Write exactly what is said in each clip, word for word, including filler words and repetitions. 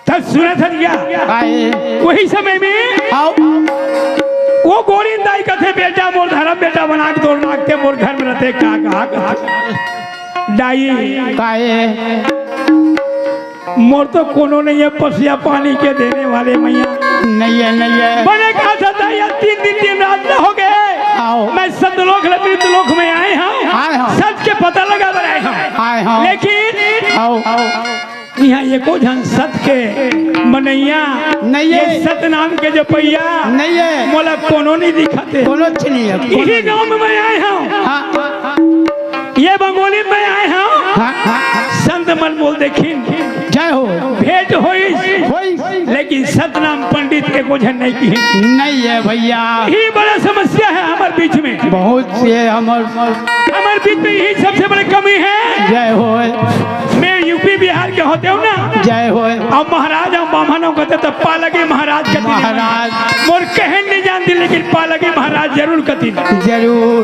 त सुनत हन का? काहे? वही समय में आओ। वो गोरिन दाई कथे, "बेटा, मोर धरम बेटा बना के तोर नाकते मोर घर में रहते, का कहा कथे?" दाई, काहे? मोर तो कोनो नहीं है पसिया पानी के देने वाले मैया। नहीं है, नहीं है। बने कहा था, "दाई, आज तीन दिन, तीन रात न हो गए। आओ। मैं सतलोक ले मृतलोक में आए हँव। आए हँव। सत के पता लगा बर आए हँव। आए हँव। लेकिन आओ। यहाँ एको झन सत के मनैया, नहीं है। ये सतनाम के जपैया, नहीं है। मोला कोनो नहीं दिखत हे। कोनो चीज नहीं है। इही गाँव में मैं आए हँव। हाँ, हाँ, हाँ। ये बंगोली में आए हँव। हाँ, हाँ, हाँ। संत मन मोला देखिन। जय हो। भेंट होइस। होइस। लेकिन सतनाम पंडित एको झन नहीं किहिन। नहीं है भैया। इही बड़ा समस्या है हमर बीच में। बहुत ये हमर हमर बीच में इही सबसे बड़े कमी है। जय हो। मैं यूपी बिहार के होते हँव ना। जय हो। अउ महाराज अउ बाम्हन अउ कहते त पालगी महाराज कथे। महाराज। मोर कहे नहीं जानती, लेकिन पालगी महाराज जरूर कथे। जरूर।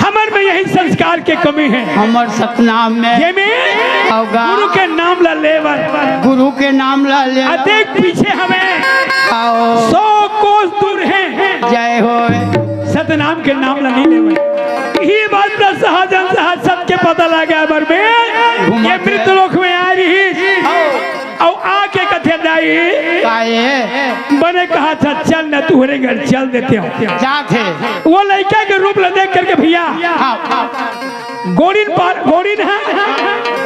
हमर में यही संस्कार के कमी है। हमर सतनाम में। ये में अउ गा- गुरु के नाम ला लेवर। गुरु के नाम ला ले। अतेक पीछे हमें आओ। सौ कोस दूर है। जय हो। सतनाम के नाम ला नहीं लेवे। इही बात ला सहजन सहज सत के पता लगा बर में घुमा ये के। मृतलोक में आ रही। आओ। अउ आके कथे दाई। काहे? बने कहा था, "चल न तुहरे घर चल देते हो।" जात हे। वो लइका के रूप ला देख करके भैया। हाँ, हाँ। गोरिन पार, गोरिन है।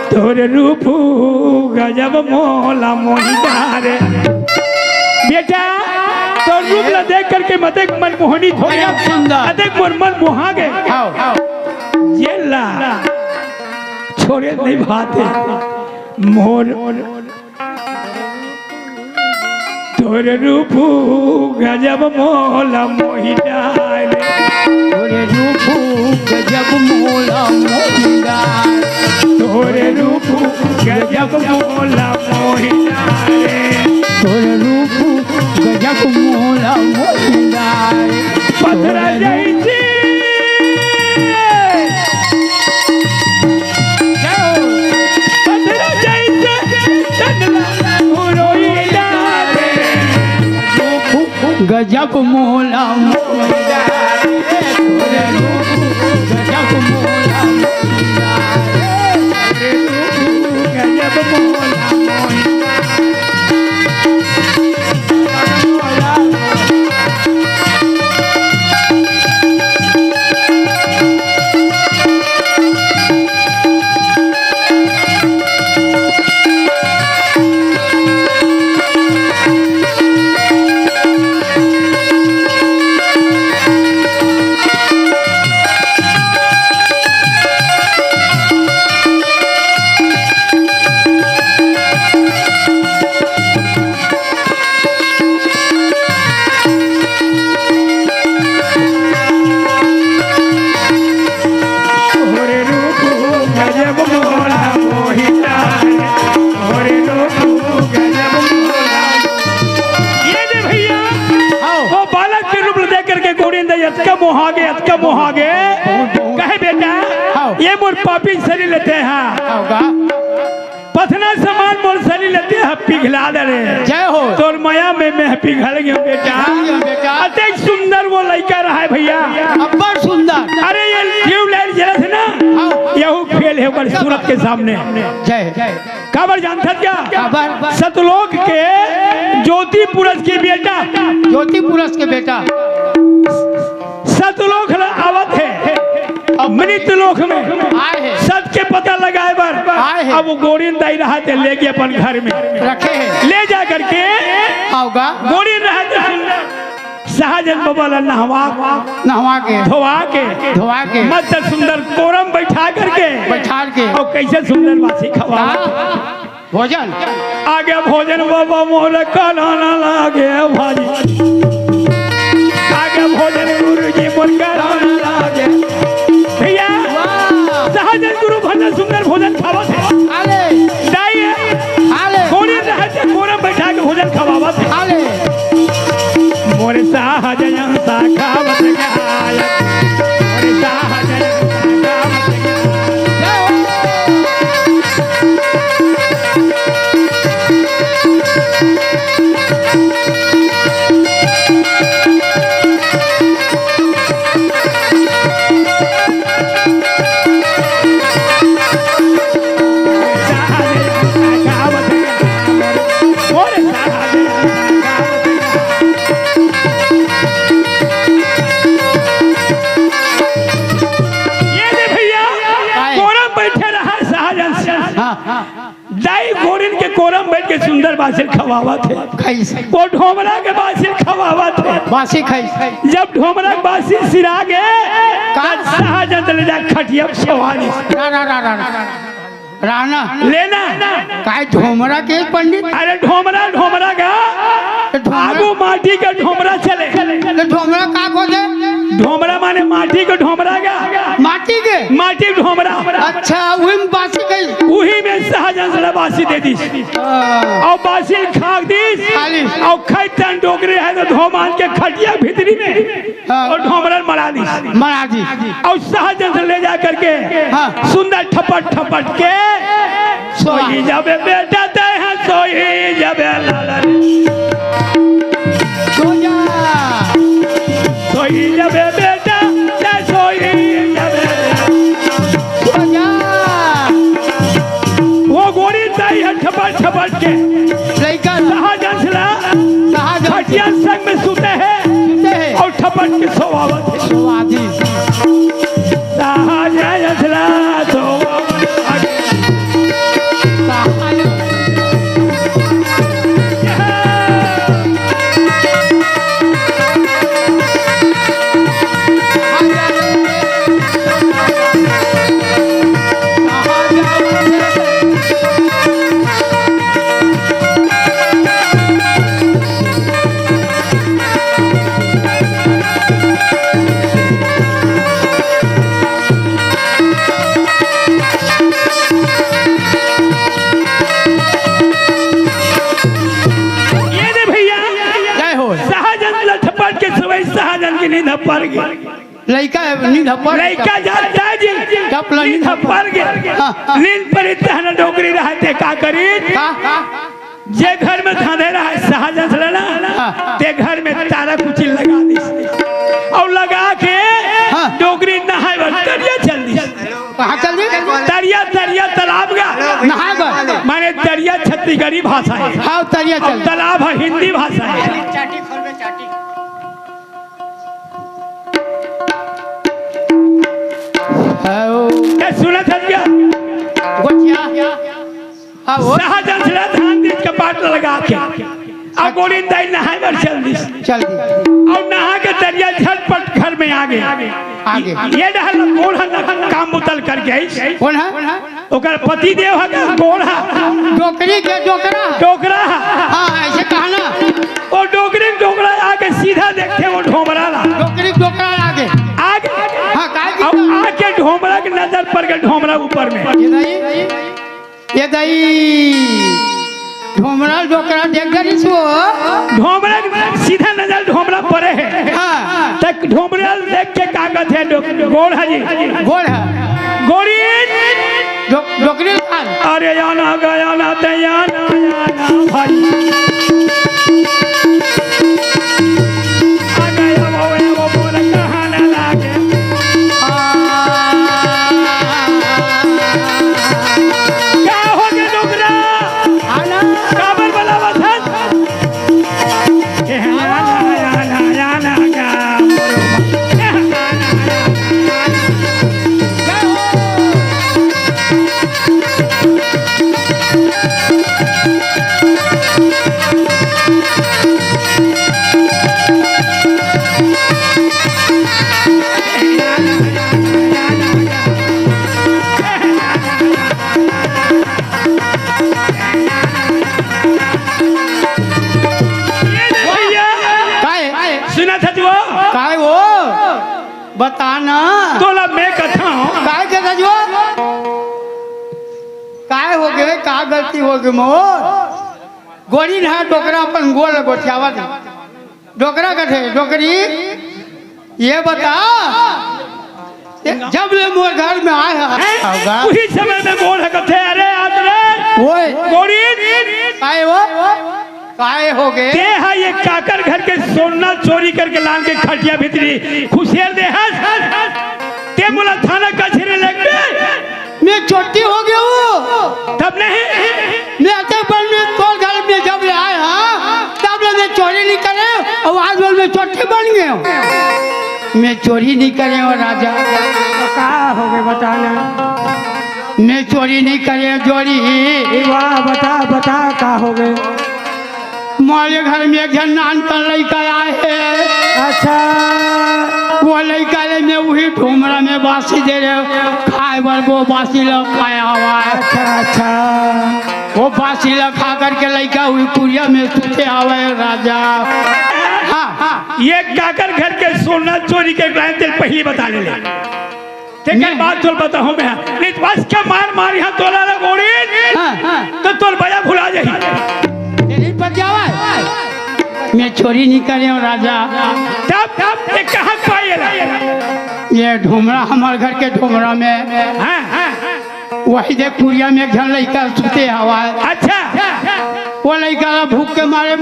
तोर रूप गजब मोला मोहि डारे। बेटा, तोर रूप ला देख करके मतेक मन मोहनी हो गया। गजब सुंदर। अतेक मोर मन मोहा गए। हाँ। जेला छोड़े नहीं भाते। मोर तोर रूप गजब मोला मोहि डारे। तोर रूप गजब मोला मोहि डारे। तोर रूप गजब मोला मोहि डारे। तोर रूप गजब मोला मोहि डारे। पथरा जैसे गजब मोला मोहि डारे, तोरे रूप गजब मोला मोहि डारे, तोरे रूप गजब मोला मोहि डारे। तोरे रूप गजब मोला मोहि डारे, तोरे रूप गजब मोला। ये दे भैया, हाँ। वो बालक के रूप ले दे करके गोविंद अतका मोहा गे, अतका मोहा गे। बहुत, बहुत। कहे बेटा, हाँ। ये मोर पापी शरीर लेते हैं। हाँ, का? पथना समान मोर शरीर लेते ह पिघला डरे। जय हो। तोर मया में मैं पिघल गयो बेटा। पिघल गयो बेटा। अतेक सुंदर वो लइका रहा है भैया। अब्बड़ सुंदर। अरे ये ट्यूबलाइट जलत हे ना, हाँ। यहू फेल हे ओकर सूरत के सामने। जय। काबर जानथस का? काबर? सतलोक के ज्योति पुरुष के बेटा। ज्योति पुरुष के बेटा। सतलोक ल आवत हे, अब मृत लोक में आए हे। सत के पता लगाए बर आए हे। अब वो गोरिन दाई रहा ते ले गए अपन घर में रखे हे। ले जा करके आओगा। गोरिन रहा ते सुंदर सहजन बबा ला नहवा नहवा के। धोवा के। धोवा के। मस्त सुंदर कोरम बैठा करके। बैठा के। अउ कैसे सुंदर बासी खवा। हाँ। भोजन। आगे भोजन बाबा मोर कराना लागे भाई। आगे भोजन गुरु जी मोर कराना लागे। भैया, वाह। सहजन गुरु भजन सुंदर भोजन खावत हे। अरे। दाई हे। अरे। गोरिन के कोरा म बइठ के सुंदर बासी ल खवावत हे। कइसे? वो ढोमरा के बासी ल खवावत हे। बासी खाइस। जब ढोमरा के बासी सिरा गे, का? त सहजन ले जा खटिया म सवा दिस। रा, रा, रा, रा, रा। राना। लेना। काय ढोमरा के पंडित? अरे ढोमरा, ढोमरा का। ए, ढोमरा। आगू माटी के ढोमरा चले। ए, ढोमरा का होथे? ढोमरा माने माटी के ढोमरा का। माटी के? माटी के ढोमरा। अच्छा, उही में बासी खाइस। उही में सहजन ल बासी दे दिस। हाँ। अउ बासी ल खा दिस। खा लिस। अउ खइतन डोकरी हे त धोमान के खटिया भीतरी में। हाँ। अउ ढोमरा ल मरा दिस। मरा दिस। अउ सहजन ल ले जा करके हाँ। सुंदर ठपट ठपट के सोवा। सोई जाबे बेटा तैं हा, सोई जाबे लाला रे। सो जा। सोई जाबे बेटा तैं, सोई जाबे। सो जा। वो गोरी दाई हे ठपट ठपट के लइका। सहजन ल। सहजन। खटिया संग में सुते हे। सुते हे। अउ ठपट के सोवावत हे। सोवा दिस। सहजन ल सोवावत हे। सहजन। ये दे भइया, जय हो। सहजन ल ठपट के सोवई, सहजन के नींद ह पर गे। लइका हे, नींद ह पर गे। लइका जात जाय जी, टप ल नींद ह पर गे। हाँ, हाँ। नींद परे तहन डोकरी रहते का करी? का? जे घर में धांधे रहय सहजन ल ना, हाँ। ते घर में तारा कुची लगा दिस। अउ लगा के हाँ। डोकरी नहाय बर तरिया चल दिस। कहाँ चल दिस? तरिया, तरिया तालाब गा। नहाय बर। माने तरिया छत्तीसगढ़ी भाषा हे। हाँ, तरिया अउ चल। तालाब हे हिंदी भाषा हे। हाँ, ओ। ए, सुनत हस का? गोठिया। हाँ, ओ। सहजन ल धान दिस कपाट लगा के। अउ गोरिन दाई नहाय बर चल दिस। चल दिस। अउ नहा के तरिया झटपट घर में आ गे। आ गे। ये डहर गोड़ ह न काम बुता ल करके आइस। कोन ह? ओकर पति देव ह का गोड़ ह? डोकरी के डोकरा। डोकरा ह। हाँ, अइसे कहना। ओ डोकरी के डोकरा आके सीधा देखथे ओ ढोमरा ला। डोकरी के डोकरा आगे। आगे। हाँ, काहे की अउ आके ढोमरा के नजर पर गे ढोमरा ऊपर में। ये दाई, ये दाई, ढोमरा डोकरा देख डरिस वो। ढोमरा के सीधा नजर ढोमरा परे हे। हाँ। त ढोमरा ल देख के का कथे डो-, गोड़ ह जी। गोड़ ह। गोरी। डो-, डोकरी ल कान। अरे आना गया ना ते आना, आना भाई। आ गया वो, वो बोल कहाँ ना लागे। आ। का हो गे डोकरा? आना। काबर बलावत हस? भैया, काय? सुनत हस वो? काय वो? बता ना। तोला मैं कथा हूँ। काय के रजुआ? काय हो गे? का गलती हो गे मोर? गोरी ना डोकरा अपन गोड़ ल गोठियावत हे। डोकरा कथे, "डोकरी, ये बता, जब ले मोर घर में आय ह, हैं? होगा। उही समय में गोड़ ह कथे, अरे आत रे, ओए। गोरी, काय वो? काय हो गे? ते हा ये काकर घर के सोना चोरी करके लान के खटिया भीतरी खुसेर दे हस। ते मोला थाना कचहरी लेगबे।" मैं छोटी हो गया हूँ। तब नहीं। मैं अतक बड़ में तोर घर में जब ले आय ह, तब ले मैं चोरी नहीं करे, अउ आज बड़ मैं छोटी बन गया हूँ। मैं चोरी नहीं करे हूँ राजा। तो का हो गे बता ना? मैं चोरी नहीं करे जोड़ी। ए वाह, बता, बता, का हो गए? मोरे घर में एक झन नानकन लइका आए हे। अच्छा। वो लइका ले मैं उही ढोमरा में बासी दे रहे, खाए बर वो बासी ल खाया हुआ है। अच्छा, अच्छा। वो बासी ल खा करके लइका उही कुरिया में सुते हवे राजा। हाँ, हाँ। ये काकर घर के सोना चोरी के क्राइम तेल पहली बता ले ले। तेकर बाद तोल बताहूं मैं। नहीं तो बस के मार मारी हां तोला ला गोड़ी। हाँ, हाँ। तो तोल बजा भुला जाही। तेरी पतियावा है। मैं चोरी नहीं करे हूँ राजा। तब, तब ये कहाँ पाए ला? ये ढोमरा, हमारे घर के ढोमरा में। हाँ, हाँ। वही दे कुरिया में एक झन लइका सुते हवा है। अच्छा। वो लइका ला भूख के मारे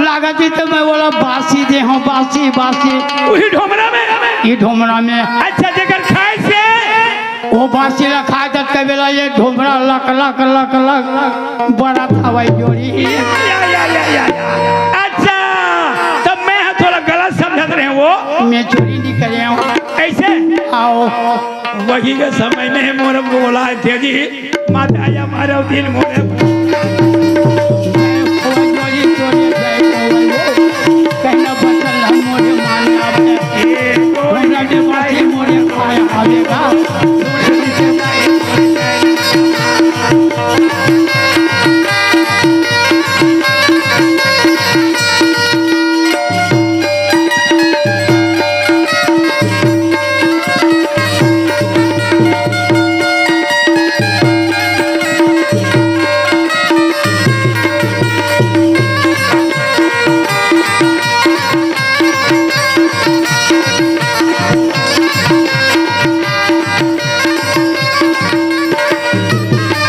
लागत ही तो मैं बोला, "बासी दे हूँ, बासी, बासी।" वही ढोमरा में? ये ढोमरा में। अच्छा, जेकर खाए से? वो बासी ला खाए तक के बेला ये ढोमरा लक, लक, लक, लक बड़ा था भाई जोड़ी। या, या, या, या, या। अच्छा, तब मैं हाँ थोड़ा गलत समझत रहे वो। मैं चोरी नहीं करे हूँ। ऐसे? आओ। वही के समय में मोर बोला थे जी, माता या मारो दिल मोरे। कहना बचल हम मोरे माने आपने। हमरा के मारे मोरे खाए आवेगा।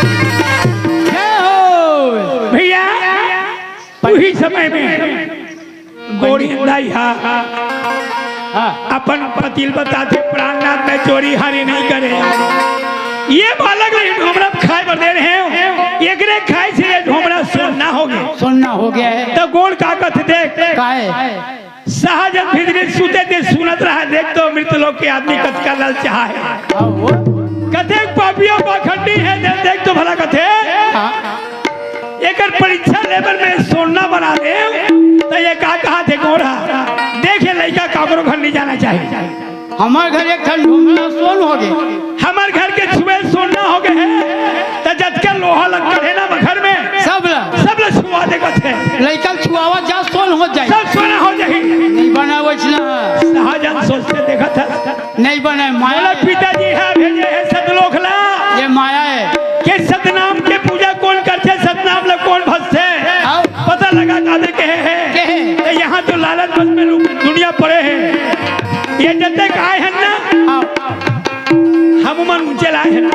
जय हो। भैया, उही समय में गोविंद दाई हा हाँ। अपन पति ल बताथे, "प्राणनाथ, मैं चोरी हारी नहीं करे। ये बालक ले ढोमरा खाए बर दे रहे हो, एकरे खाए से ये ढोमरा सोना हो गया।" सोना हो गया है। तो गोड़ का कथे देख। काहे? सहजन भीतरी सुते ते सुनत रहा, देख तो मृत लोक के आदमी कतका ललचाहा है। हाँ, वो। कतेक पापिया पाखंडी है, दे-, देख तो भला कथे। हाँ। एकर परीक्षा लेबर में सोना बना दे, तो ये का कहा थे गोड़ा? देखे लइका काकरो घर नहीं जाना चाहिए। हमार घर एक ठन ढोमरा सोन हो गए। हमार घर के छुए सोना हो गए हैं, तो जतके लोहा लग करे ना घर में, सब ला। सब ला छुआ दे कथे। लइका छुआवा जा सोन हो जाए। सब सोना हो जाही। नहीं बना वैसना। सहजन सोच के देखा था। नहीं बने, माया बोला, है। पिताजी है भेजे है सतलोक ला। ये माया है। के सतनाम के पूजा कौन करथे, सतनाम ला कौन भजथे? आओ। पता लगा कादे कहे है। कहे। तो यहाँ तो लालच बस में लोग दुनिया पड़े हैं। ये जते आए हैं ना, आओ। हम मन ऊंचे लाए हैं।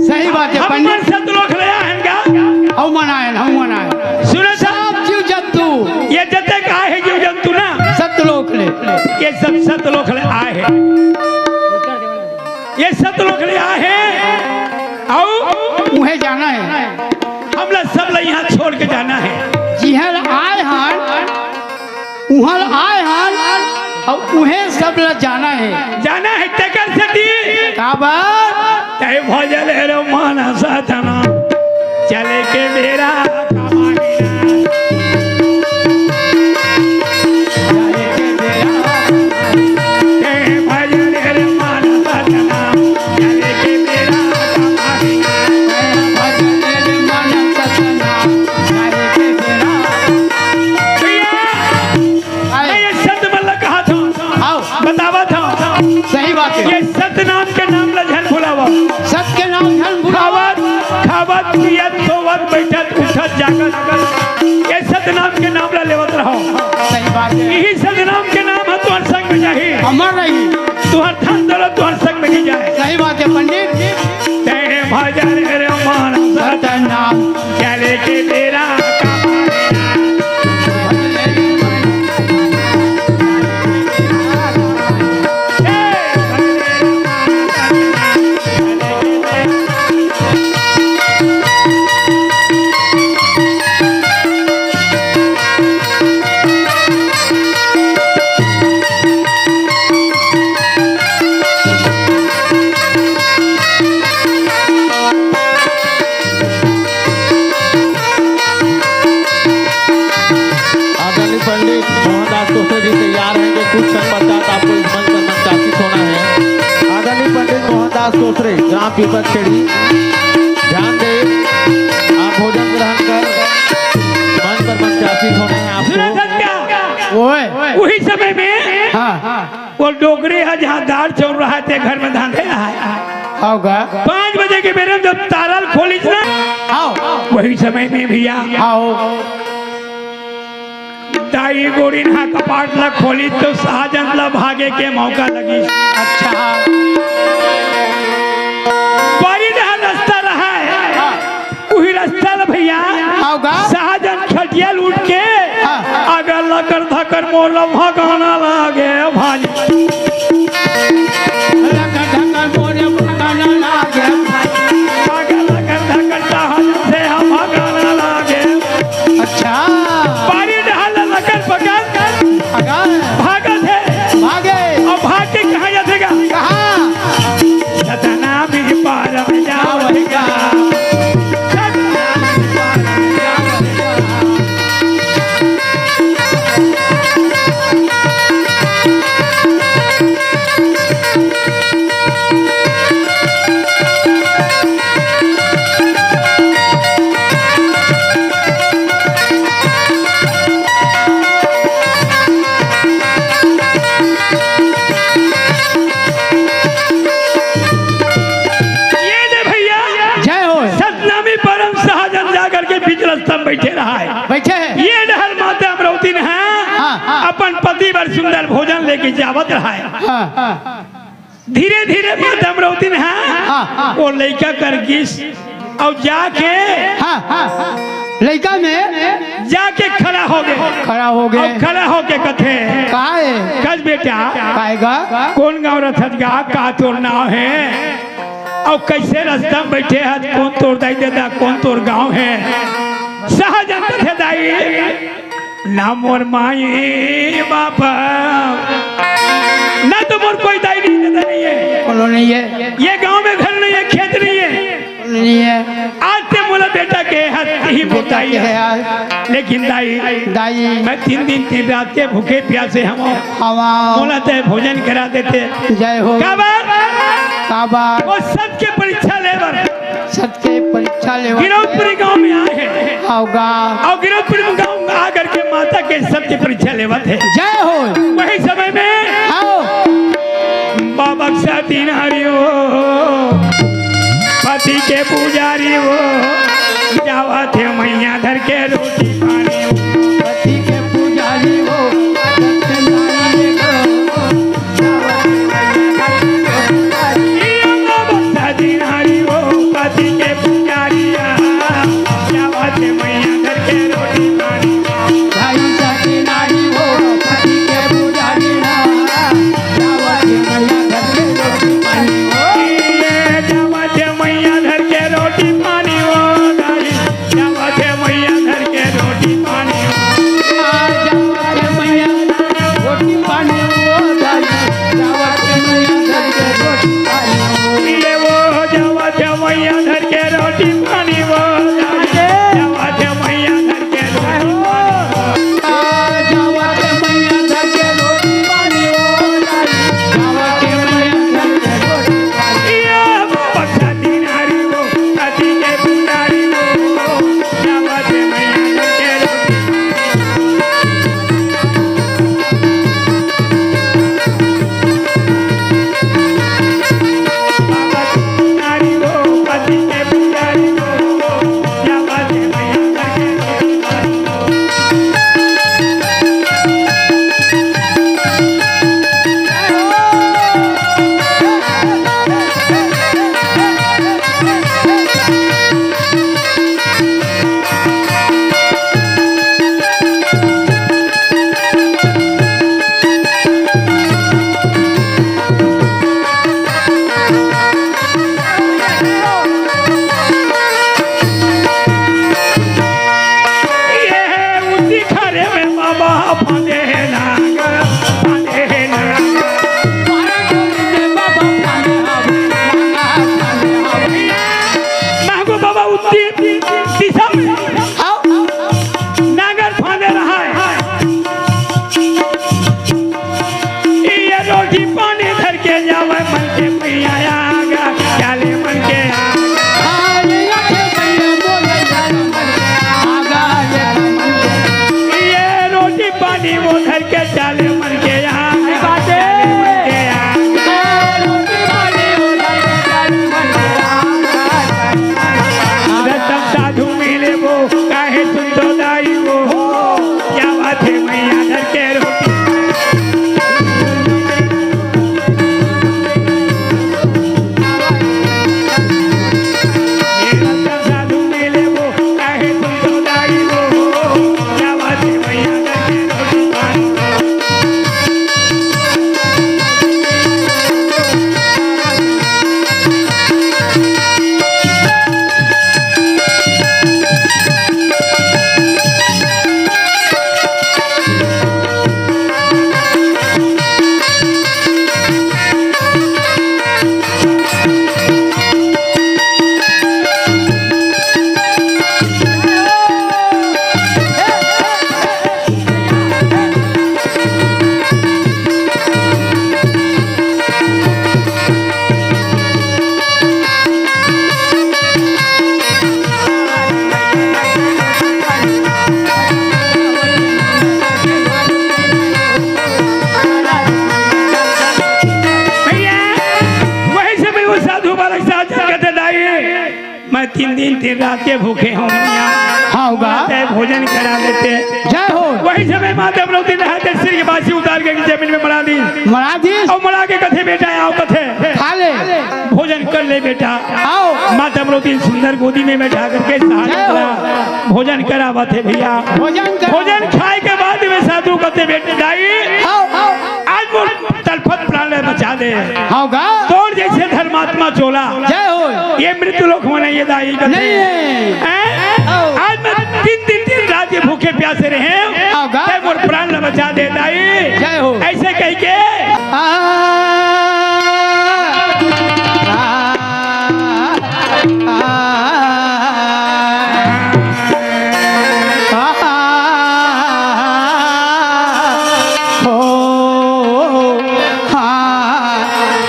सही बात है, हम पंडित। मन सतलोक ले आए हैं का? हम मन आए, हम मन आए। सुने सब जीव जंतु। ये जते आए हैं जीव जंतु ना। सतलोक ले। ये सब सतलोक ले आए हैं। ये सतलोक ले आए हैं। आओ। उहे जाना है। हमला सब ला यहाँ छोड़ के जाना है। जिहल आए हन, उहल आए हन, अउ उहे सब ला जाना है। जाना है तेकर सेती। का बात? तय भजल रे मन सतना, चले के बेरा कमाही ना। भैया, मैं ये शब्द मन ला कहा था, आओ। बतावा था। सही बात है। ये सत नाम के नाम ला झन भुलावा। सत के नाम झन भुलावा। खावत, खावत, पियत, सोवत, बैठत, उठत, जागत, ये सतनाम के नाम ला लेवत रहो। सही बात है। यही सतनाम के नाम है तुहर संग में जाही। अमर रही। तुहर धन दौलत तुहर संग में नहीं जाए। सही बात है पंडित। ते भजन रे मन सतनाम, चले के बेरा कमाए। तत्पश्चात आपको इस मंच पर मंचासीन होना है। आदरणीय पंडित मोहनदास कोसरे, ग्राम पीपल खेड़ी, ध्यान दे, आप भोजन ग्रहण कर मंच पर मंचासीन होना है आपको। सुना था क्या? ओए। उही समय में हाँ। वो डोकरी ह जहाँ दार चौर रहा थे, घर में धांधे रहा। हाव गा। पाँच बजे के बेरे में जब तारा ल खोलिस ना, हाव। वही समय में भैया, हाव। दाई गोरिन हा कपाट ला खोलिस तो साजन ला भागे के मौका लगिस। अच्छा। बड़ी डहर रस्ता रहा है। हाँ। उही रस्ता ला भैया, हाव गा। साजन खटिया ल उठ के, हाँ। अगर लकर धकर मोर ला भगाना लागे भाई। लकर धकर मोर ला भगाना लागे भाई। अगर लकर धकर साजन से हम भगाना लागे। अच्छा। बारी डहर ला लकर पकड़ कर अगर भागत हे। भागे। अब भाग के कहाँ जाथे गा? कहाँ? सतना में पार में जावत हे गा। सतना में पार में जावत हे गा। ये ले भैया, जय हो। सतनामी परम सहजन जाकर के बीच रस्ता में बैठे रहा है। बैठे हैं। ये डहर माता अमरौती ने है, हाँ, हाँ। अपन पति बर सुंदर भोजन लेके जावत रहा है। हाँ, हाँ। धीरे धीरे माता अमरौती ने है, हाँ, हाँ। वो लइका कर गिस अउ जाके हाँ, हाँ। लइका में जाके खड़ा हो गे। खड़ा हो गे। अउ खड़ा होके कथे, काहे? कस बेटा, काहे गा? कोन गाँव रथस गा? का तोर नाव हे? अउ कइसे रस्ता में बैठे हस? कोन तोर दाई ददा? कोन तोर गाँव हे? सहजन कथे दाई, ना मोर माई बाप, ना तो मोर कोई दाई नहीं ददा नहीं है। कोनो नहीं है। ये गांव में घर नहीं है, खेत नहीं है। कोनो नहीं है। आज ते मोला बेटा के हस ही मोर बेटा दाई के है। है आज। लेकिन दाई, दाई। मैं तीन दिन तीन रात के भूखे प्यासे हवं। हवं। मोला ते भोजन करा देते। जय हो। काबर? काबर? वो सत के परीक्षा ले बर। सत के परीक्षा लेवत गिरौदपुरी गांव में आए हैं। हाव गा। अउ गिरौदपुरी गांव में आकर के माता के सत के परीक्षा लेवत हे। जय हो। वही समय में हाव। बाबा के साथी नारी हो, पति के पुजारी हो, जावत हे मैया धर के रोटी पानी हो। पति के पुजारी हो, लेबो, काहे सुनथो दाई वो? क्या बात हे मैया, घर के रोटी। ये रतन साधु में लेबो, काहे सुनथो दाई वो? क्या बात हे मैया, घर के रोटी पानी। भैया, वही समय वो साधु बालक साथ कहते, "दाई, मैं तीन दिन तीन रात के भूखे हूँ यहाँ। हाँ, होगा। तय भोजन करा देते।" जय हो। वही समय माता अमरौती नहा के सिर के बासी उतार के जमीन में मड़ा दी। मड़ा दी। और मड़ा के कथे, "बेटा, आओ कथे। खा ले। भोजन कर ले बेटा।" आओ। माता अमरौती सुंदर गोदी में बैठा करके सहारा जय हो। करा, भोजन करावत हे भैया। भोजन करा। भोजन खाए के बाद में साधु कहते, "बेटे दाई, आओ, आओ। आज मोर तड़फत प्राण ल बचा दे। हाँ गा। तोर जैसे धर्मात्मा चोला जय हो। ये मृत्यु लोक में नहीं है दाई कहते। नहीं है। हैं? आओ। आज मैं तीन दिन तीन रात ये भूखे प्यासे रहे। हाँ गा। ते मोर प्राण ल बचा दे दाई।" जय हो। ऐसे कह के आ, आ, आ, आ, हो, हा,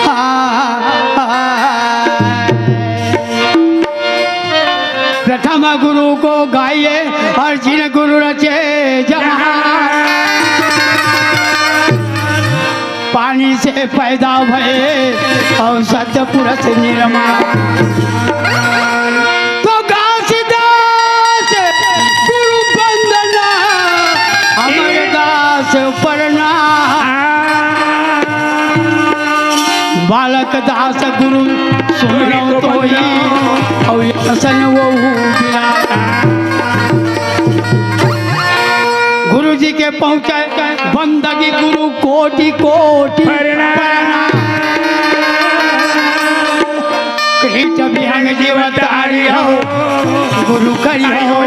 हा, हा। प्रथम गुरु को गाइए और जिन गुरु रचे जहां। पानी से पैदा भए और सतपुरुष निर्माण। तो घासीदास गुरु वंदना, अमरदास प्रणाम। बालक दास गुरु सुनौ तोहि, और असन वो बिराम। गुरु जी के पहुँचे बंदगी गुरु कोटि कोटि प्रणाम। प्रणाम। कृत विहंग जीव तारी हो, गुरु करी हो।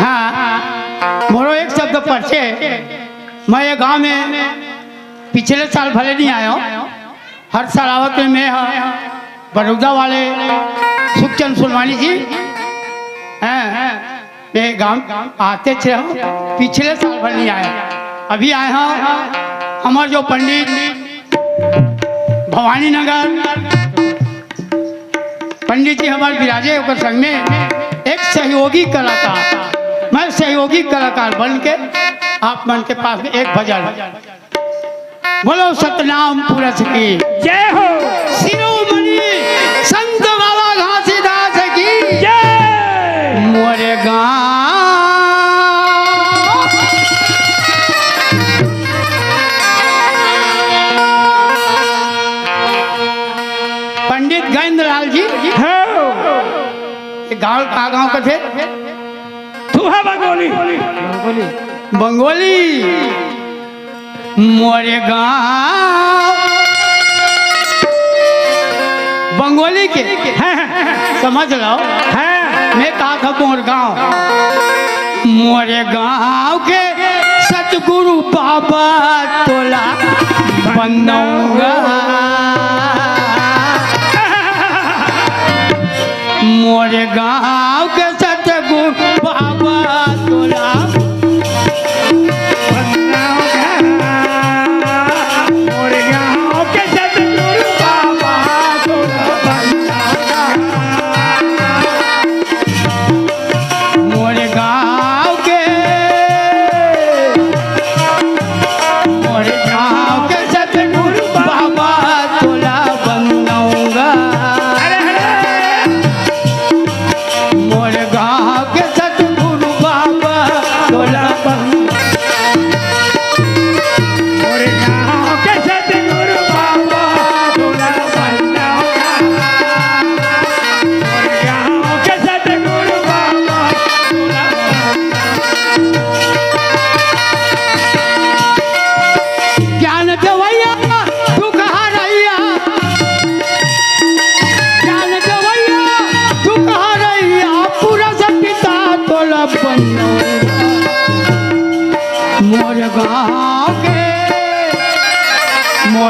हाँ, मोरो एक शब्द परचे, मैं ये गांव में पिछले साल भले नहीं आयो, हर साल आवत में मैं ह बड़ौदा वाले सुखचंद सोनवानी जी हैं, ये गांव आते थे हम, पिछले साल भर नहीं आए, अभी आए हैं। हमारे जो पंडित भवानी नगर पंडित जी हमारे विराजे, ओकर संग में एक सहयोगी कलाकार, मैं सहयोगी कलाकार बन के आप मन के पास में एक भजन। बोलो सतनाम पुरुष की जय हो। शिरोमणि संत बाबा घासीदास की जय। मोरे गांव। पंडित गजेंद्र लाल जी। हो। ये गांव का गांव कथे? थुहा बंगोली। बंगोली। मोरे गांव बंगोली के। हाँ, हाँ, हाँ। समझ लो। हाँ। मैं कहा था मोर गांव। मोरे गांव के सतगुरु बाबा तोला बनऊंगा। मोरे गांव के सतगुरु बाबा तोला मोरे गांव के सतगुरु बाबा तोला मोरे गांव के, मोरे गांव के सतगुरु बाबा तोला बनऊंगा। अरे, अरे।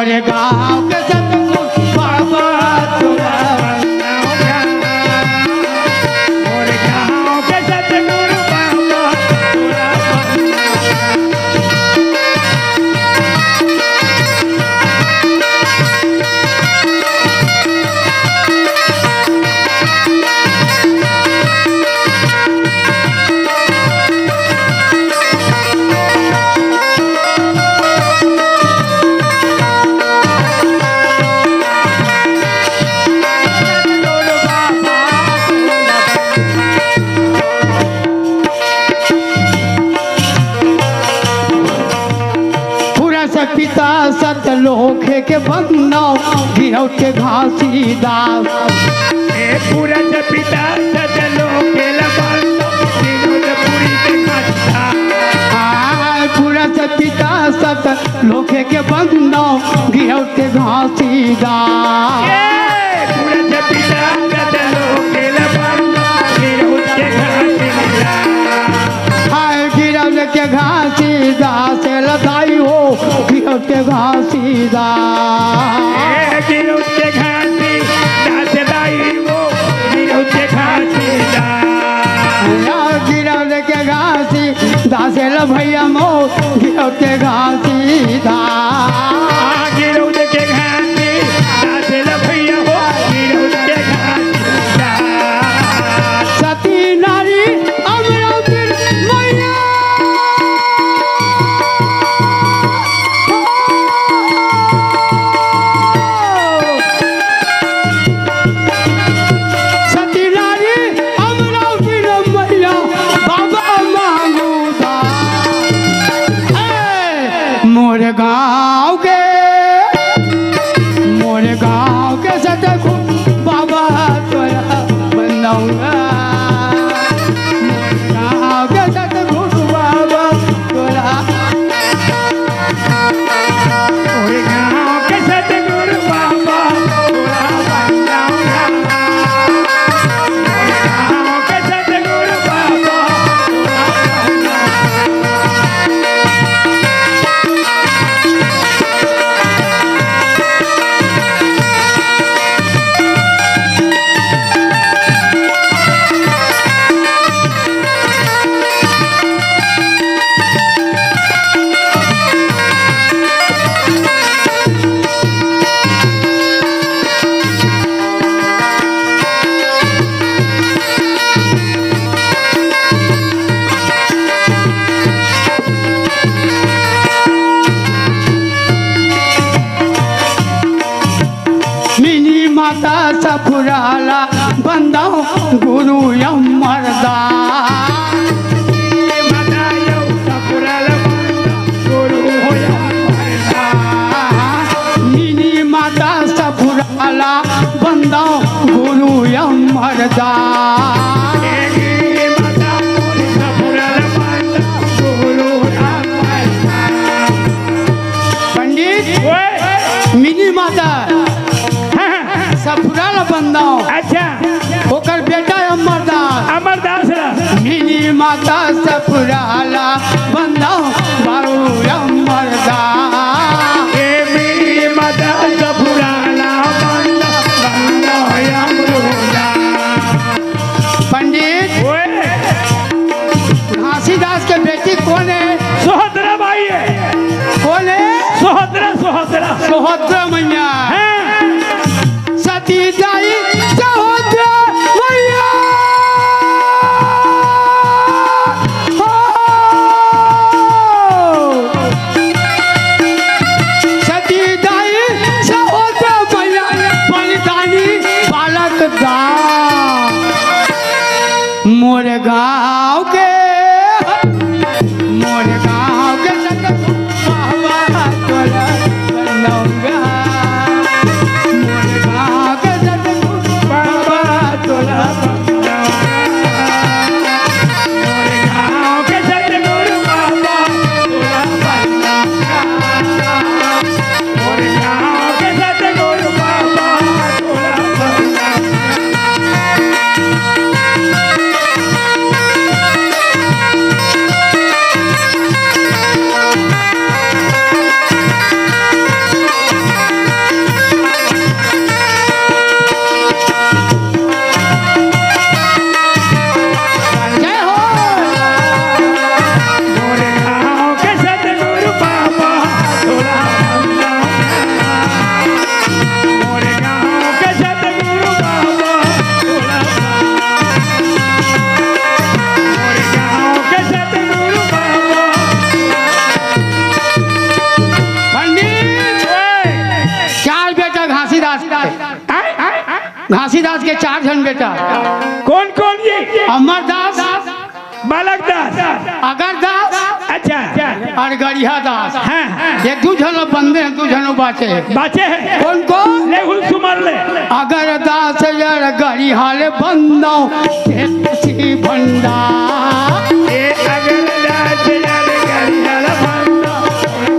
अरे गाँव के सतगुरु बाबा तोला, अरे गाँव के सतगुरु बाबा तोला। पूरा से पिता सत लोखे के बंदो, गिरौत के घासीदास। ए पूरा से पिता सत लोखे के बंदो, गिरौत पूरी के घासीदास। आ, पूरा से पिता सत लोखे के बंदो, गिरौत के घासीदास। ए पूरा से पिता सत लोखे के बंदो, गिरौत के घासीदास। हाय गिरौत के घासीदास ल दाई हो, गिरौत के घासीदास। ए गिरौत के घासीदास दाई हो, गिरौत के घासीदास। या गिरौत के घासीदास ल भैया मो, गिरौत के घासीदास। गिरौत के घासीदास ल भैया हो, गिरौत के घासीदास। सती नारी अमरावती मैया। सती नारी अमरावती मैया, बाबा मांगू दान। ए, मोर गाँव के, मोर गाँव के सतगुरु बाबा तोला बनाऊंगा। मोर गाँव के सतगुरु बाबा तोला। मोर गाँव के सतगुरु बाबा तोला बनाऊंगा। मोर गाँव के सतगुरु बाबा तोला बनाऊंगा। मिनी माता सफुराला बंदो गुरु अमरदास। मिनी माता यो सफुराला बंदो गुरु हो अमरदास। मिनी माता सफुराला बंदो गुरु अमरदास। मिनी माता सफुराला बंदो गुरु अमरदास। पंडित, ओए। मिनी माता हाँ, हाँ। सफुराला बंदो। अच्छा। ओकर बेटा अमरदास। अमरदास ला। मिनी माता सफुराला बंदो, बाबू अमरदास। ए मिनी माता सफुराला बंदो, बंदो अमरदास। पंडित, ओए। घासीदास के बेटी कोन हे? सोहतरा बाई हे। कोन हे? सोहतरा, सोहतरा। सोहतरा मैया। हाँ। सती दाई सोहतरा मैया। हो। सती दाई सोहतरा मैया, बलिदानी बालक दान। मोर गाँव के, मोर गाँव के सतगुरु बाबा तोला बनौंगा। मोर गाँव के सतगुरु बाबा तोला बनौंगा। मोर गाँव के सतगुरु बाबा तोला बनौंगा। मोर गाँव के सतगुरु बाबा तोला बनौंगा। चार झन बेटा। कोन कोन ये? अमरदास, बालक दास। अगरदास, अच्छा। अउ गड़िहा दास। हाँ, हाँ। ये दू झन बंदे हे, दू झन बाँचे हे। बाँचे हे। कोन कोन? ले हुल सुमर ले। अगरदास अउ गड़िहा ले बंदव, तेला सिंह भंडार। ए अगरदास अउ गड़िहा ले बंदव,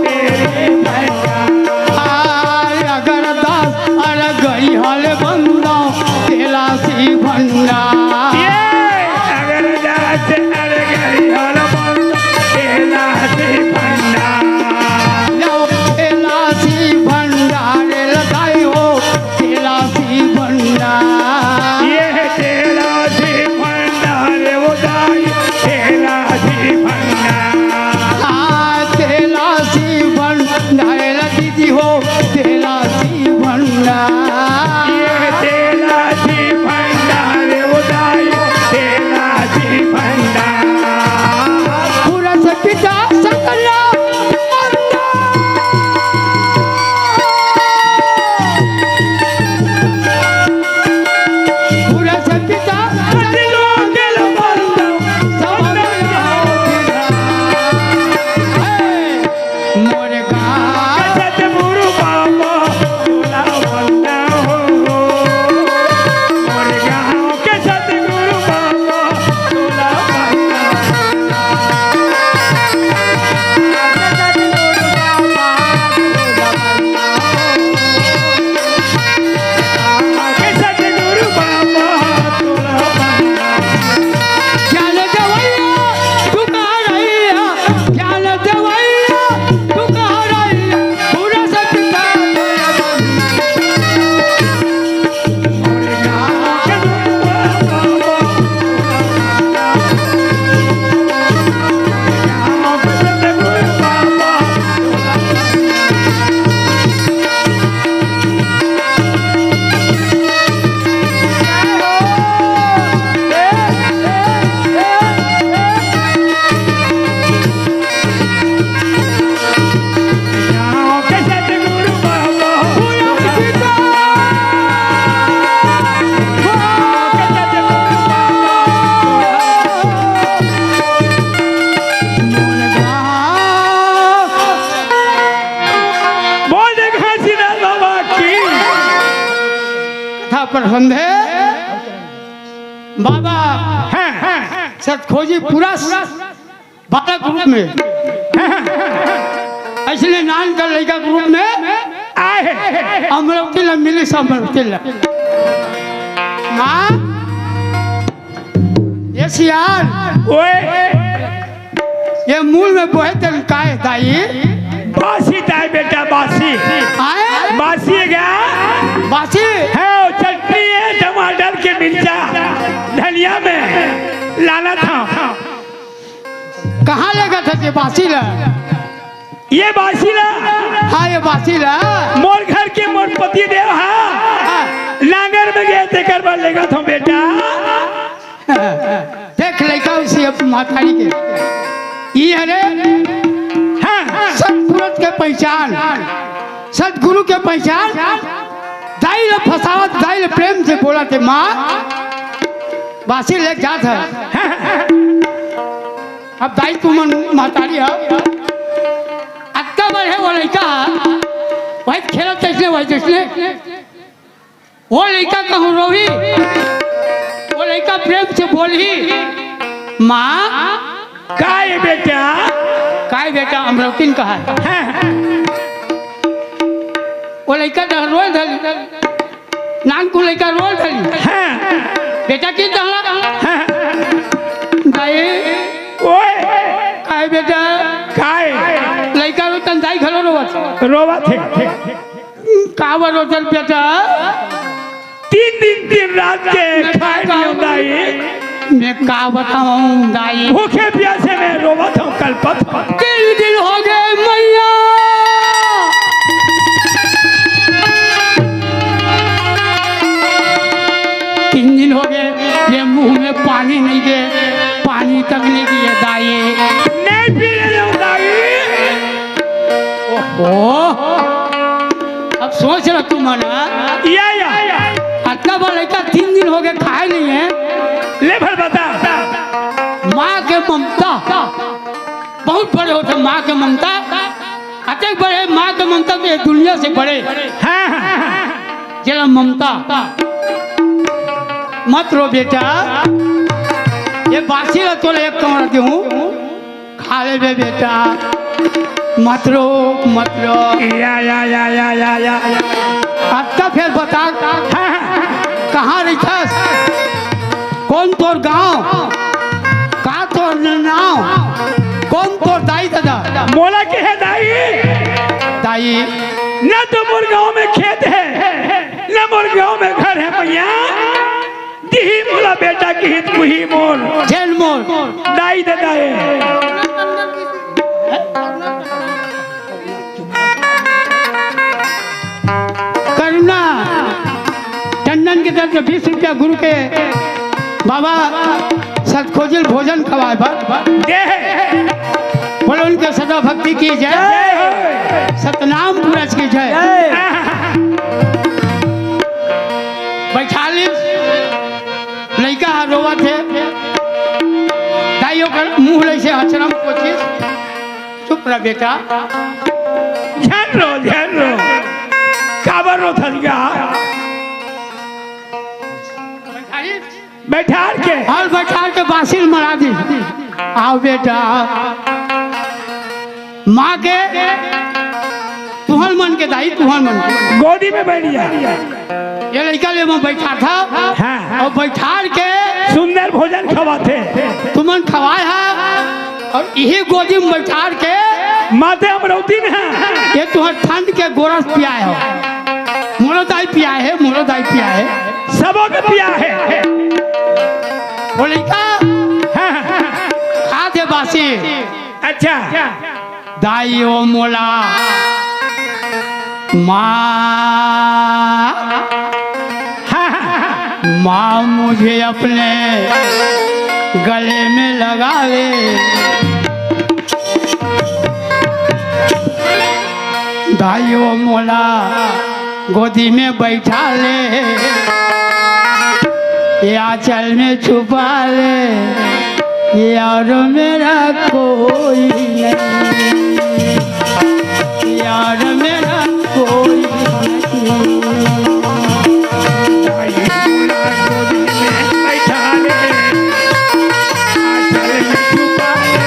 तेला सिंह भंडार। अरे अगरदास अउ गड़िहा ले बंदव, तेला सिंह भंडार। ये अगरदास अउ गड़िहा ले बंदव, तेला सिंह भंडार। लो तेला सिंह भंडार, ए दाई हो, तेला सिंह भंडार। ये तेला सिंह भंडार, ओ दाई, तेला सिंह भंडार। आ, तेला सिंह भंडार, ए दीदी हो, तेला सिंह भंडार। ये तेला सिंह भंडार, ओ दाई, तेला सिंह भंडार। पूरा से पिता सकला बोल दे घासीदास बाबा की। कथा प्रसंग हे बाबा। हाँ, हाँ, हाँ। सतखोजी पूरा बालक रूप में, अइसने नान कर लइका के रूप में आए हे। अमरौती ला मिलिस, अमरौती ला। माँ, ये सियार, ओए। ये मूल में बोहे तेन काय दाई? बासी दाई बेटा, बासी। आए? बासी हे क्या? बासी? हे, वो चटनी हे, टमाटर के मिर्चा, धनिया में लाना था। कहाँ लेगत हस ये बासी ला? ये बासी ला? हाँ, ये बासी ला। मोर घर के मोर पति देव हा। हाँ। नांगर में गे, तेकर बर लेगत हँव बेटा। देख लइका उसे अब महतारी के। ई हरे हाँ। सतपुरुष के पहिचान, सतगुरु के पहिचान। दाई ला फँसावत, दाई ला प्रेम से बोलत हे, माँ, बासी ले जात हे। अब दाई तुमन महतारी हो, अतका बड़े वो लइका, वही खेलत तइसने, वही तइसने। वो लइका कहूँ रोही, वो लइका प्रेम से बोलही, माँ। काय बेटा? काय बेटा, अमरौतिन कहा। हाँ। वो लइका डहर रोए धरी। नानकुन लइका रोल धरी। हाँ। बेटा की दहला? हाँ। दाई। ओए। काय बेटा? काय? लइका रोतन दाई घलो रोवत। रोवत हे। का बर रोतन बेटा? तीन दिन तीन रात के मैं खाए का नहीं दाई। मैं का बताऊं दाई? भूखे प्यासे में रोवत हँव, कलपत हँव। तीन दिन हो गए मैया। तीन दिन हो गए, ये मुँह में पानी नहीं दे, पानी तक नहीं दिए दाई। नहीं पी रहे हो दाई। ओहो, अब सोच रहा तू मना। या, या। अतना अब लइका तीन दिन हो गए, खाए नहीं है। ले भर बता। माँ के ममता बहुत बड़े होथे, माँ के ममता। अतेक बड़े माँ के ममता तो ये दुनिया से बड़े। हाँ, हाँ, हाँ। जेला ममता। मत रो बेटा, ये बासी ला तोला एक कमरा देहूँ, खा लेबे बेटा, मत रो, मत रो। या, या, या। अब तो फिर बता, हाँ, हाँ। कहाँ रहिथस? कोन तोर गांव? का तोर नांव? कोन तोर दाई ददा? मोला के हे दाई? दाई। न तो मोर गांव में खेत है, न मोर गांव में घर है मैया। दिही मोला बेटा किहित कुही मोर। झेल मोर। दाई ददा हे। करुणा टंडन के तरफ से बीस रुपया गुरु के बाबा सतखोजिल भोजन खवाए बर। जय। बोलो उनके सदा भक्ति की जय। जय हो। सतनाम पुरज की जय। जय। बैठा ली। लइका ह रोवत हे। दाई ओकर मुंह लइसे अचरम कोचिस। चुप रह बेटा। झन रो, झन रो। काबर रोथस गा? बैठार के। अउ बैठार के बासी ल मरा दी। आओ बेटा। माँ के तुहन मन के दाई, तुहन मन के। गोदी में बैठ जा। ये लइका ले मैं बैठार था। हाँ। अउ बैठार के सुंदर भोजन खवाथे। तुमन खवाए हा। अउ इही गोदी में बैठार के माते अमरौती में है। ये तुहर ठंड के गोरस पियाए हो। मोरो दाई पियाए हे, मोरो दाई पियाए हे। सबो के पियाए हे। बोले का? हाँ, हाँ। खा दे बासी। अच्छा। दाई ओ मोला। माँ, हाँ, हाँ, हाँ। माँ मुझे अपने गले में लगा ले। दाई ओ मोला गोदी में बैठा ले, ये आंचल में छुपा ले, यार मेरा कोई नहीं, यार मेरा कोई नहीं। दाई मोला गोदी में बैठा ले, आंचल में छुपा ले,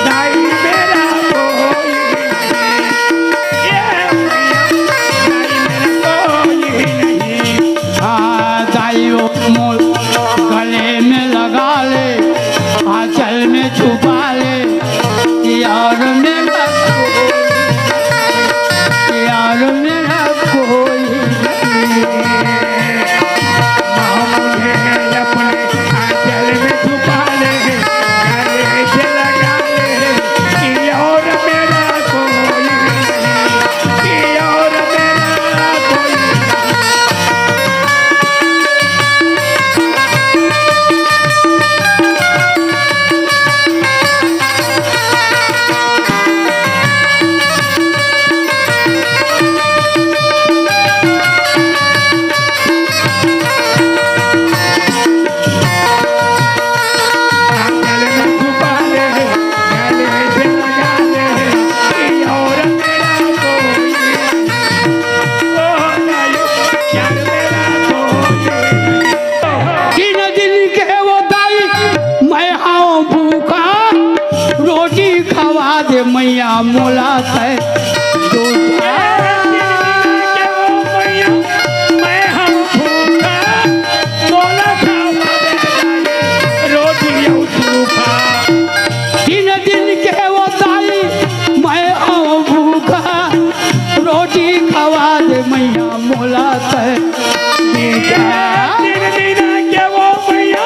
दाई मेरा कोई नहीं। ये भैया, दाई मेरा कोई नहीं। हाँ, दाई ओ मोल गले में लगा ले, आंचल में छुपा ले, यार मेरा कोई, यार मेरा कोई नहीं। माँ मुझे अपने आंचल में छुपा ले, गले से लगा ले, कि और मेरा कोई नहीं, कि और मेरा कोई नहीं। तीन दिन के वो दाई, मैं हंव भूखा, रोटी खवा दे मैया मोला तैं दूखा। तीन दिन के वो मैया, मैं हंव भूखा, मोला खवा दे दाई, रोटी अउ सूखा। तीन दिन के वो दाई, मैं हंव भूखा, रोटी खवा दे मैया मोला तैं दूखा। तीन दिन के वो मैया,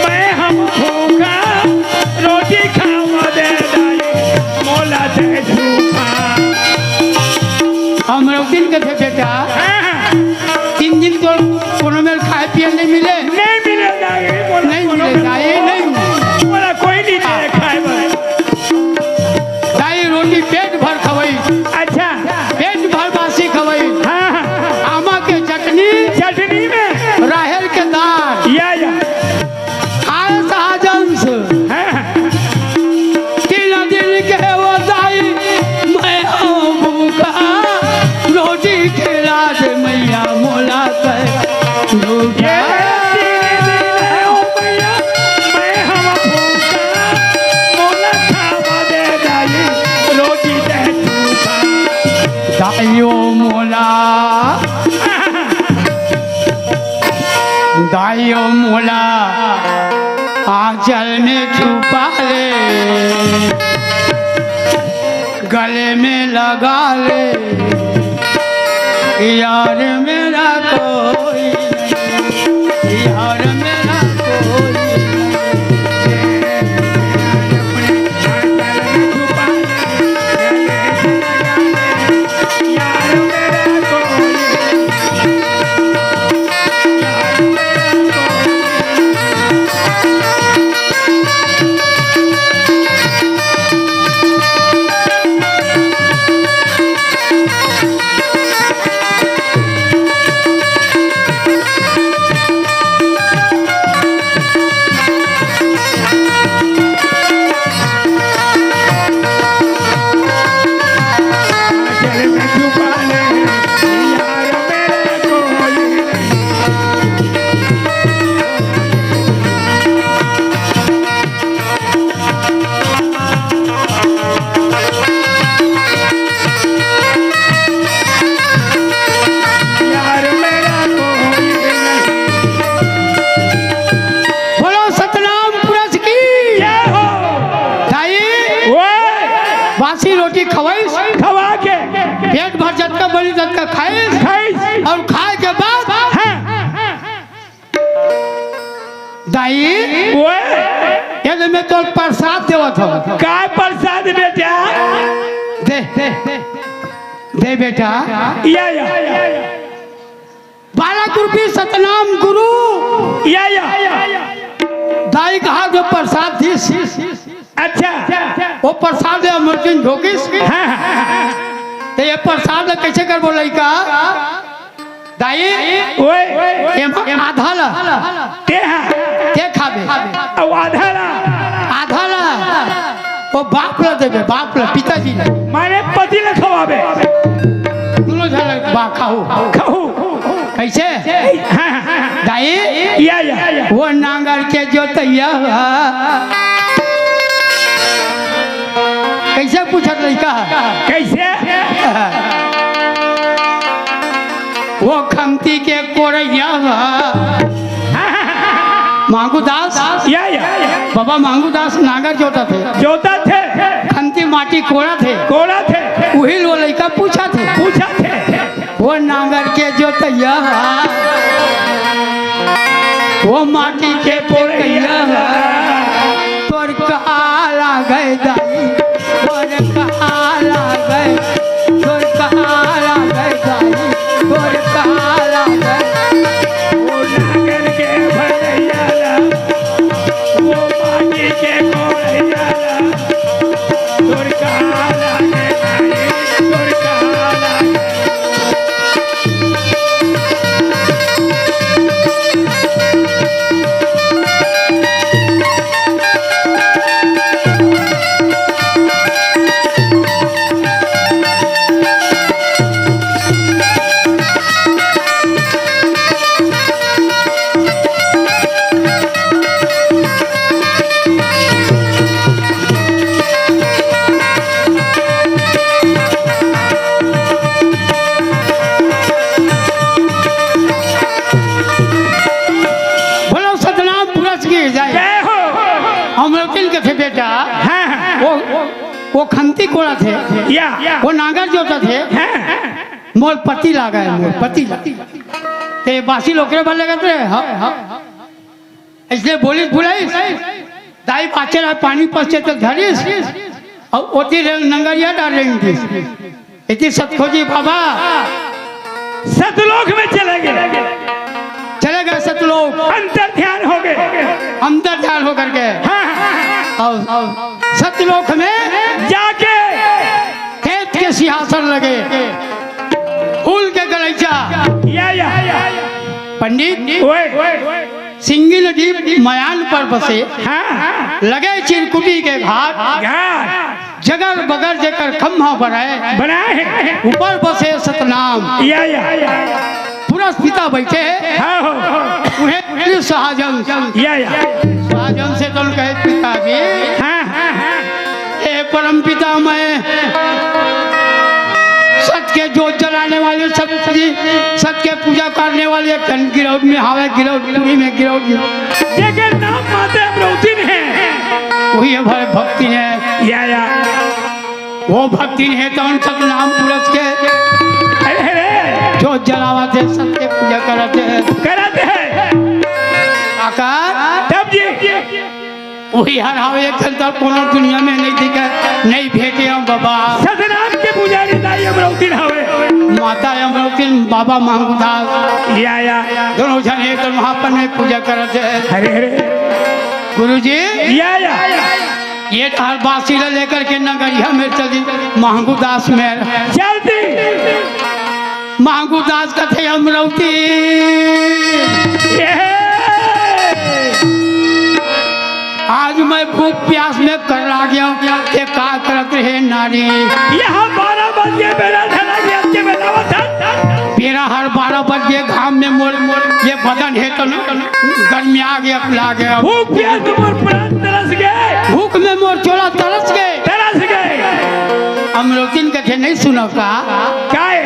मैं हंव भूखा, रोटी खवा दे दाई, मोला तैं दूखा। अमरौतिन कथे बेटा, हाँ, हाँ। तीन दिन तो कोनो मेर खाए पिए नहीं मिले। नहीं मिले दाई, मोला नहीं कोनो मिले मेर दाई, नहीं मिले। मोला कोई नहीं दे खाए बर। दाई रोटी पेट भर खवई। अच्छा। पेट भर बासी खवई। हाँ, हाँ। आमा के चटनी। चटनी में। मोला आंचल में छुपा ले, गले में लगा ले, यार मेरा कोई नहीं, यार मेरा कोई नहीं। यार मेरा कोई नहीं। बोलो सतनाम पुरस की। जय हो। दाई, ओए। बासी रोटी खवाइस। खवा के। पेट भर जतका बनी ततका खाइस। खाइस। अउ खाए के बाद हाँ। दाई, ओए। ये ले मैं तोर प्रसाद देवत हंव। काय प्रसाद बेटा? दे, दे, दे बेटा। या, या। बालक रूपी सतनाम गुरु। या, या। दाई कहा जो प्रसाद दिस। अच्छा। वो प्रसाद ले अमरचंद झोंकिस। हाँ, हाँ। त ये प्रसाद ल कइसे करबो लइका? दाई, ओए। एमा आधा ला। ते हा। ते खाबे। अउ आधा ला। आधा ला। वो बाप ला देबे, बाप ला, पिताजी ला। माने पति ला खवाबे। दूनों झन ला बा खाहू। खाहू। कइसे? हाँ, हाँ, हाँ। दाई, या, या। वो नांगर के जोतइया। कइसे पूछत लइका? कइसे? वो खंती के कोड़इया। मांगू दास। या, या। बाबा मांगू दास नांगर जोतथे। जोतथे। खंती माटी कोड़थे। कोड़थे। उही ल वो लइका पूछथे। पूछथे। वो नांगर के जोतइया, वो माटी के कोड़इया, तोर कहा लागे दाई, तोर कहा लागे, तोर कहा लागे दाई, तोर कहा लागे। वो नांगर के भरइया ला, वो माटी के कोड़इया ला, तोर कहा लागे दाई, तोर कहा लागे। बोलो सतनाम पुरस की जय। जय हो। हम लोग किन कथे बेटा? हाँ, हाँ। वो, वो खंती कोड़थे। या। वो नांगर जोतथे। हाँ। मोर पति लागे, मोर पति लागे। ते बासी लोकरे भर लगत रहे। हाँ, हाँ। इसलिए बोलिस बुलाइस, दाई बाचे रहा पानी पसचे त धरिस, अउ ओती रेंग नंगरिया डार रेंग दिस। इति सतखोजी बाबा सतलोक में चले गए। चले गए सतलोक। अंतर ध्यान हो गए। अंतर ध्यान होकर के। हाँ, हाँ, हाँ। अउ सतलोक में जाके खेत के सिंहासन लगे, फूल के गलैचा। या, या। पंडित, ओए। सिंगी नदी मयान पर बसे, हाँ। लगे चिरकुटी के घाट, घाट। जगर बगर जेकर खम्हा बनाए, बनाए। ऊपर बसे सतनाम। या, या। पुरस पिता बैठे हैं। हाँ, हो। उन्हें पुलिस सहजन। या, या। सहजन से तुम कहे पिताजी। हाँ, हाँ, हाँ। हे परम पिता, मैं सत के जोत जलाने वाले सत जी, सत के पूजा करने वाले एक ठन गिरौद में हावय, गिरौदपुरी में, गिरौद में। जेकर नाम माता अमरौतिन हे। वही हमारे भक्तिन हे। या, या। वो भक्तिन हे तौन सतनाम पुरुष के। अरे, अरे। जो जलावत हे, सत के पूजा करत हे। करत हे। आकर। तब जी। वही हर हावे, एक ठन त कोनो दुनिया में नहीं दिखे, नहीं भेटे हम बाबा। सतनाम के पुजारी दाई अमरौतिन हावे। माता अमरौतिन, बाबा महंगू दास। या, या। दोनों झन एक वहाँ पर में पूजा करत हे। अरे, अरे। गुरुजी। या, या। ये तार बासी ला लेकर के नगरिया में चली, महंगू दास में। चलती। महंगू दास कथे अमरौतिन। ये। आज मैं भूख प्यास में कर्रा गया हूँ, ये का करत रहे नारी। यहाँ बारह बज के बेरा धरा गया, के बेरा बता। बेरा हर बारह बज के घाम में मोर, मोर ये बदन हे तो न, गर्मी आ गया, पिला गया। भूख प्यास में मोर प्राण तरस गए। भूख में मोर चोला तरस गए। तरस गए। अमरौतिन कथे नहीं सुनो का? काय?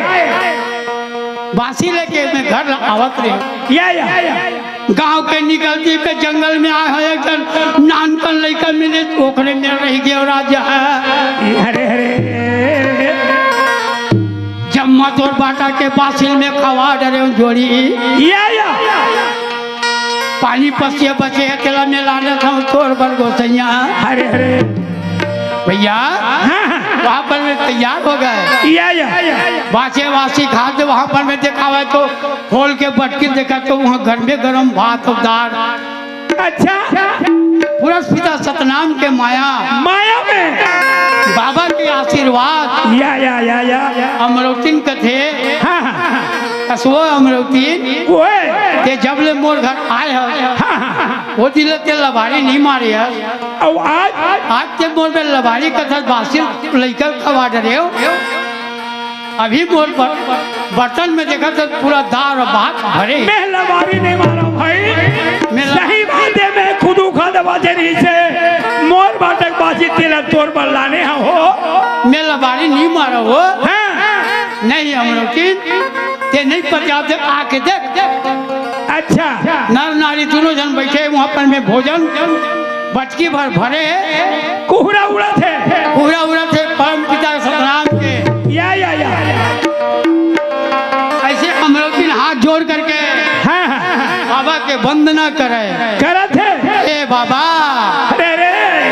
बासी लेके मैं घर आवत रहे। या, या। गांव के निकलती पे जंगल में आए हो एक ठन नानकन लइका मिले, ओकरे में रह गयो राजा। अरे, अरे। जम्मा तोर बाटा के बासिल में खवा डरे जोड़ी। या, या। पानी पसिया बचे हे, तेला में लाने था तोर बर गोसैया। अरे, अरे। भैया, हाँ, हाँ। वहाँ पर में तैयार हो गए। या, या। बासे वासी खाते वहाँ पर में देखावे तो खोल के बटकी देखा तो वहाँ घर में गरम भात और दाल। अच्छा। पुरस पिता सतनाम के माया। माया में। बाबा के आशीर्वाद। या, या, या, या। अमरौतिन कथे। हाँ, हाँ, हाँ। असवो अमरौतिन। ओए। ते जब ले मोर घर आए हो। हाँ, हाँ, हाँ। वो दिन ले ते लबारी नहीं मारे यार। अउ आज? आज ते मोर में लबारी कथा बासिल लइका खवा डरे हो। अभी मोर बर-, बर्तन में देखा तो पूरा दाल और भात भरे। मैं लबारी नहीं मारा भाई। मैं ल- सही बात है, मैं खुद उखा दबा दे रही से। मोर बाटक बासी तेला तोर बर लाने हा हो। मैं लबारी नहीं मारा हो। हाँ। नहीं, अमरौतिन, ते नहीं पता, ते आके देख। अच्छा। नर नारी दोनों जन बैठे वहाँ पर में भोजन बटकी भर भरे। कुहरा उड़त हे। कुहरा उड़त हे परम पिता सतनाम के। या, या, या। ऐसे अमरौतिन हाथ जोड़ करके हाँ, हाँ, हाँ। बाबा के वंदना करे। करत हे। ए बाबा। अरे, अरे।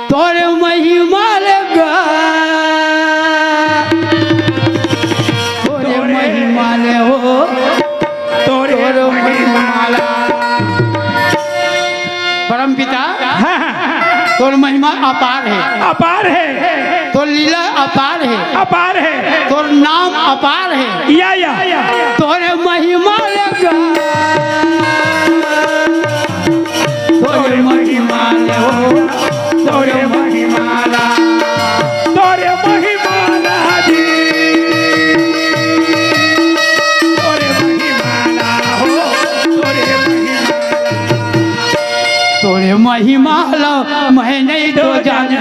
तोरे महिमा ले गा, तोरे महिमा ले हो, तोरे महिमा ले। परम पिता, हाँ, हाँ। तोर महिमा अपार हे। अपार हे। तोर लीला अपार हे। अपार हे। तोर नाम अपार हे। या, या। तोरे महिमा ले गा। तोरे महिमा ले हो, तोरे महिमा ला, तोरे महिमा ला जी। तोरे महिमा ला हो, तोरे महिमा ला। तोरे महिमा ला मैं नहीं तो जाने।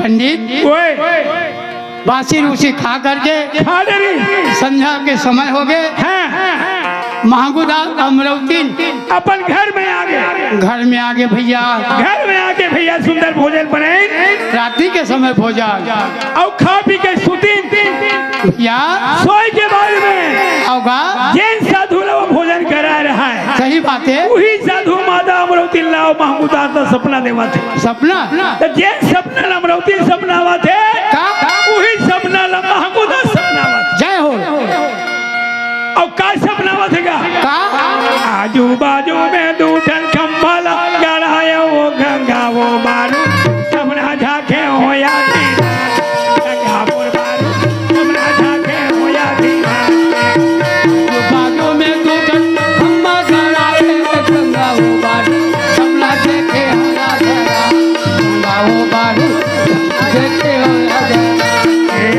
पंडित, ओए। बासी रूसी खा करके खा डरी। संध्या के समय हो गए। हाँ। महंगू दास अमरौतिन अपन घर में आगे। घर में आगे भैया। घर में आगे भैया, सुंदर भोजन बनाइन। रात्रि के समय भोजन। अउ खा पी के सुतिन। भैया। सोए के बाद में अउ गा। जेन साधु ला वो भोजन करा रहा है। सही बात है। वही साधु माता अमरौतिन ला अउ महंगू दास ला सपना देवत हे। सपना? त जेन सपना ला अमरौतिन सपना आवत हे। का? वही सपना ला महंगू दास सपना आवत हे। जय हो। अउ का सपना आवत हे गा? का? आजू बाजू में दू ठन खंभा ला गड़ाए वो गंगा वो बारू, सपना झांके हो या दीना। गंगा वो बारू, सपना झांके हो या दीना। आजू बाजू में दू ठन खंभा गड़ाए वो गंगा वो बारू, सपना झांके हो या दीना। गंगा वो बारू, सपना झांके हो या दीना। ए,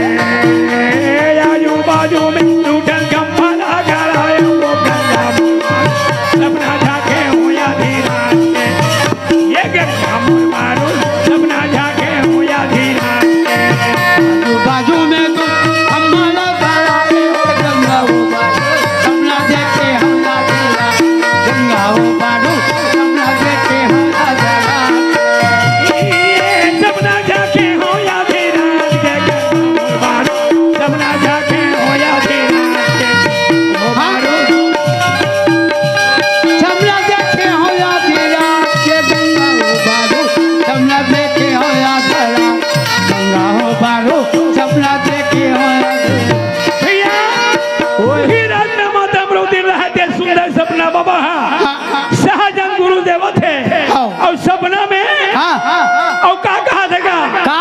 आजू बाजू में दू ठन खंभा ला गड़ाए वो गंगा वो बारू, सपना झांके हो या दीना। ये गंगा वो बारू, सपना झांके हो या दीना। आजू बाजू में दू खंभा ला गड़ाए वो गंगा वो बारू, सपना झांके हो या दीना। गंगा वो बारू, सपना झांके हो या दीना। ये सपना झांके हो या दीना। सपना झांके हो या दीना। ओ बारू। सपना झांके हो या दीना। गंगा हो बारू। सपना झांके हो या दीना। गंगा हो बारू। सपना झांके हो या दीना। भैया, ओए। वही रात में माता अमरौतिन ला हे सुंदर सपना बाबा हा। हाँ, हाँ। सहजन गुरु देवत हे। हाँ। अउ सपना में हाँ, हाँ। अउ का कहा देगा? का?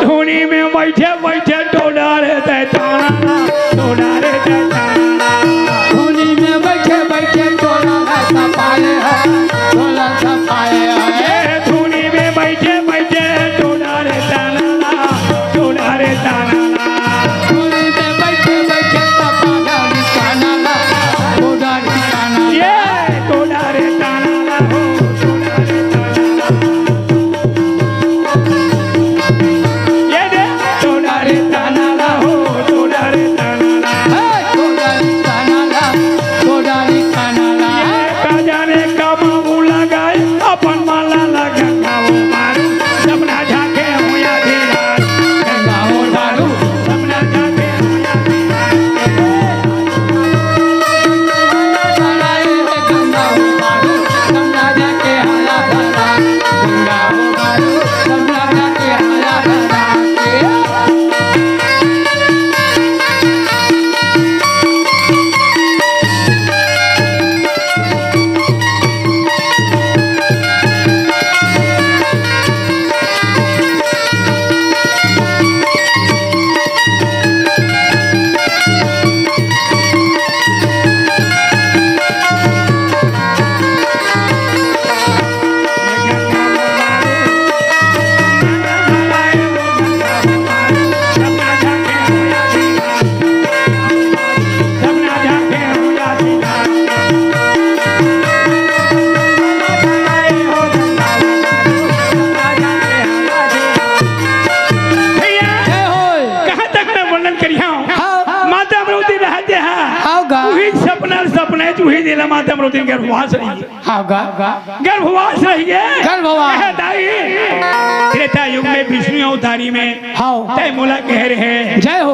धुनी में बैठे बैठे टोला रे तैताना, टोला रे तैताना। धुनी में बैठे बैठे टोला रे सपाए है, टोला सपाए है। ए, धुनी में बैठे बैठे टोला रे ताना, टोला रे ताना। धुनी में बैठे बैठे सपाए है, ताना, टोला रे ताना। ये टोला रे ताना हो, टोला रे ताना। ये दे, टोला रे ताना ला हो, टोला रे ताना ला। हे, टोला रे ताना ला, टोला रे ताना ला। ये का जाने का मामू लगाए, अपन माला लगा गाओ मारू, सपना झांके हो या धीरा, गाओ मारू। भैया, जय हो। कहाँ तक मैं वर्णन करिहा हूँ? हाँ। माता अमरौतिन रहते हैं। हाँ गा। वही सपना, सपना है, वही दिला माता अमरौतिन गर्भवास रही है। हाँ गा। गर्भवास रही है। गर्भवास। कहे दाई, त्रेता युग में विष्णु अवतारी में हाँ। तय मोला कह रहे हैं। जय हो।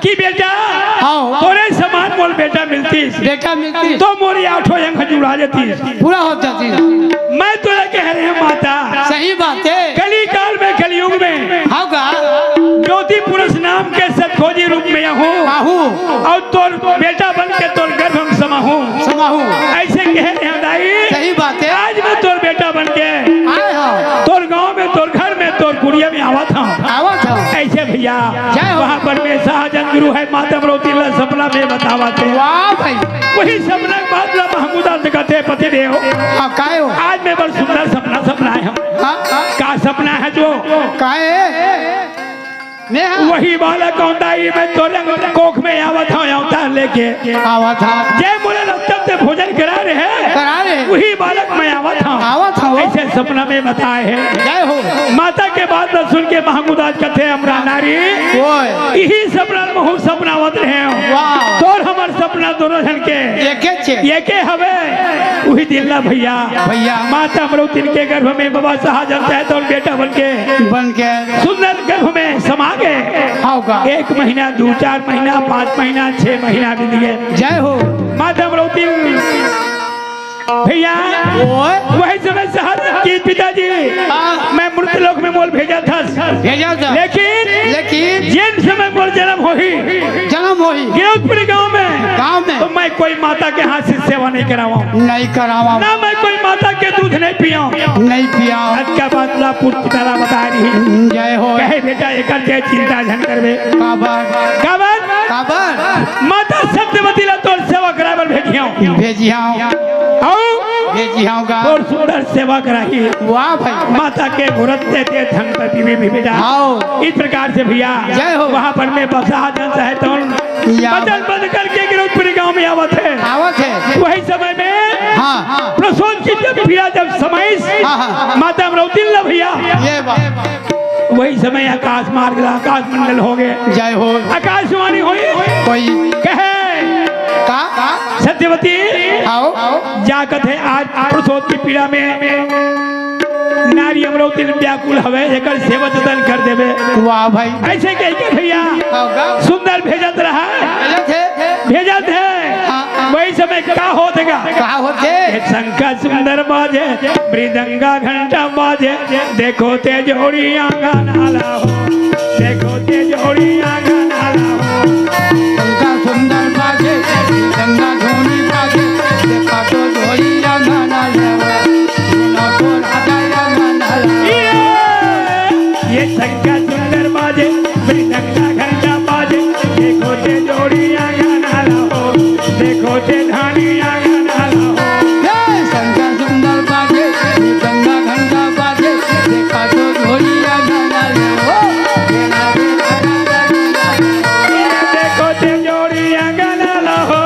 कि बेटा, हाँ। तोरे समान मोल बेटा मिलतीस। बेटा मिलतीस। तो मोरी आठों अंग जुड़ा देतीस। पूरा हो जातीस। मैं तोला कह रहे हैं माता। सही बात है। कली काल में, कलयुग में। हाँ गा। ज्योति पुरुष नाम के सतखोजी रूप में आहूँ। आहूँ। अउ तोर बेटा बन के तोर गर्भ में समाहूँ। समाहूँ। ऐसे कह रहे हैं दाई। सही बात है। आज मैं तोर बेटा बन के। आए हो। तोर गांव में, तोर घर में, तोर कुड़िया में आवत हूँ। आवत हूँ। ऐसे भैया, जय हो। वहाँ पर में सहजन गुरु है, माता अमरौतिन ला सपना में बतावत हे। वाह भाई। वही सपना के बाद ला महमूदा से कहते, पति देव। हाँ, काहे हो? आज मैं बड़ सुंदर सपना सपनाए हूँ। हाँ, हाँ। का सपना है जो? काहे? मैं हाँ। वही बालक कौन दाई, मैं तोरे कोख में आवत हूँ, अवतार लेके। आवत हूँ। जय बोले रस्तम से भोजन करा रहे हैं। करा रहे। वही बालक मैं आवत हूँ। आवत हूँ। ऐसे सपना में बताए हे। जय हो। माता के बात ल सुन के महंगू दास कथे, "अमरा नारी, ओए। इही सपना ल महू सपनावत रहे हंव। वाह। तोर हमर सपना दोनों झन के एके छे। एके हवे।" उही दिन ला भैया, भैया। माता अमरौतिन के गर्भ में बाबा शाहजान साहेब तोर बेटा बन के, बन के। सुंदर गर्भ में समा गे। हाव गा। एक महीना, दू चार महीना, पांच महीना, छह महीना बीत गे। जय हो। माता अमरौतिन भैया, ओए। वही समय शाहजान के पिताजी, हाँ। मैं मृत्यु लोक में मोला भेजत हस। भेजत हस। लेकिन, लेकिन जेन समय मोर जन्म होही, जन्म होही। गिरौदपुरी गांव में, गांव में। तो मैं कोई माता के हाथ से सेवा नहीं करावंव। नहीं करावंव। ना मैं कोई माता के दूध नहीं पियांव। नहीं पियांव। अतका बात ला पूत पिता ला बताए रहिस। जय हो। कहे, "बेटा, एकर ते चिंता झन करबे।" काबर? काबर? काबर? माता सत्यवती ला तोर सेवा कराए बर भेजिहंव। भेजिहंव। अउ भेजिहंव गा। तोर सुंदर सेवा कराही। वाह भाई। माता के मुहूर्त देते धन पर पीवे भी बेटा। हाव। इस प्रकार से भैया, जय हो। वहाँ पर में बसा जन चाहे तो या वचन बंद करके गिरौदपुरी गांव में आवत हे। आवत हे। वही समय में हाँ। प्रसूति के पीड़ा जब समाइस, हाँ, हाँ। माता अमरौतिन ला भैया। ये बात। वही समय आकाश मार्ग ला, आकाश मंडल हो गे। जय हो। आकाशवाणी होई। कोई। कहे। का? सत्यवती। आओ। जा कथे आज प्रसूति के पीड़ा में नारी अमरौतिन व्याकुल हवे, एकर सेवा जतन कर देबे। वाह भाई। ऐसे कह के भैया आओ का? सुंदर भेजत रहा। भेजत हे। भेजत हे। हाँ, हाँ। वही समय का होत हे गा? का होत हे? ए शंख सुंदर बाजे, मृदंगा घंटा बाजे, देखो ते जोड़ी आंगन आला हो, देखो ते जोड़ी आंगन आला हो। शंख सुंदर बाजे, मृदंगा धुनी बाजे, देखो ते जोड़ी आंगन आला हो, सुनो तो राजा आंगन आला हो। ये, ये शंख सुंदर बाजे, मृदंगा घंटा बाजे, देखो ते जोड़ी आंगन आला हो, देखो ते धानी आंगन आला हो। हे शंख सुंदर बाजे, मृदंगा घंटा बाजे, देखो ते जोड़ी आंगन आला हो। देखो ते जोड़ी आंगन आला हो,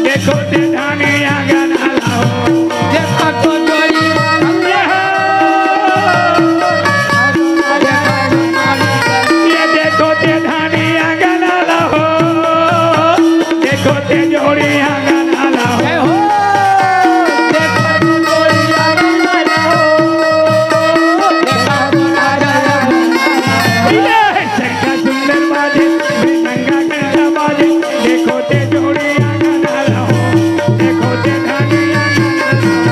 देखो ते धानी आंगन आला हो। देखो ते जोड़ी आंगन आला हो। ये देखो ते धानी आंगन आला हो, देखो ते जोड़ी आंगन आला हो। जय हो। देखो ते जोड़ी आंगन आला हो। ये शंख सुंदर बाजे, मृदंगा घंटा बाजे, देखो ते जोड़ी आंगन आला हो, देखो ते धानी आंगन आला हो।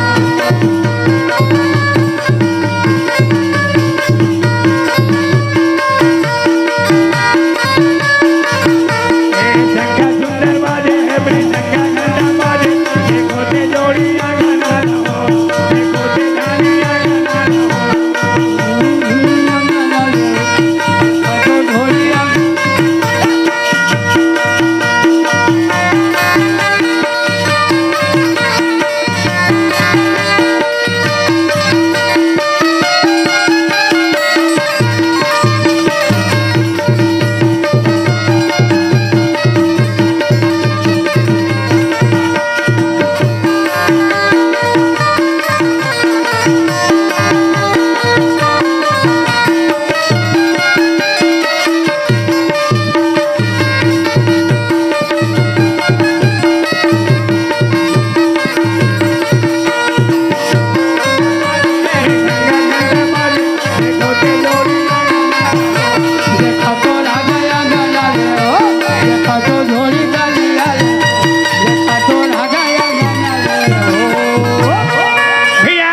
भैया,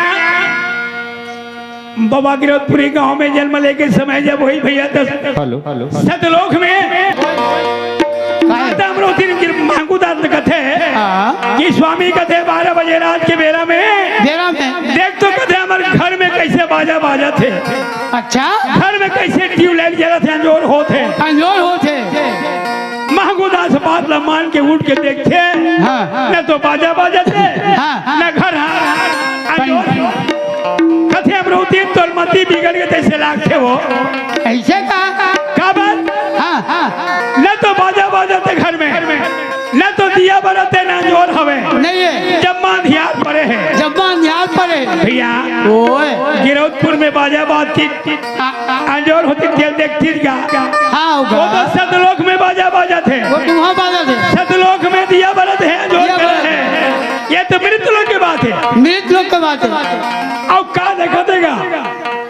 बाबा गिरौदपुरी गांव में जन्म लेके समय जब होइस भैया, तो हेलो, हेलो। सतलोक में माता अमरौतिन गिर-, मांगू दास कथे हाँ। कि स्वामी कथे, "बारह बजे रात के बेरा में बेरा में। देख तो," कथे, "हमर घर में कैसे बाजा बाजत हे।" अच्छा। घर में कैसे ट्यूबलाइट जलत हे, अंजोर होत हे। अंजोर होत हे। महंगू दास बात ला मान के उठ के देखथे, हाँ, हाँ। न तो बाजा बाजत हे, हाँ, हाँ। न घर, हाँ, हाँ, हाँ, कहीं। कथे, "अमरौतिन तोर मती बिगड़ गे तइसे लागथे वो।" ऐसे का? काबर? हाँ, हाँ। न तो बाजा बाजत हे घर में, न तो दिया बरत हे, न अंजोर हवे। नहीं हे। जम्मा अंधियार परे हे। जम्मा अंधियार परे। भैया, ओए। गिरौदपुर में बाजा बाजतिस, आ, आ। अंजोर होतिस तेला देखतिस गा। हाँ, होगा। वो तो सतलोक में बाजा बाजथे। वो तुम्हारा बाजा थे। सतलोक में दिया बरत हे, अंजोर दिया बरत हे। ये तो मृत लोक के बात हे। मृत लोक के बात हे। अउ का देखथे गा?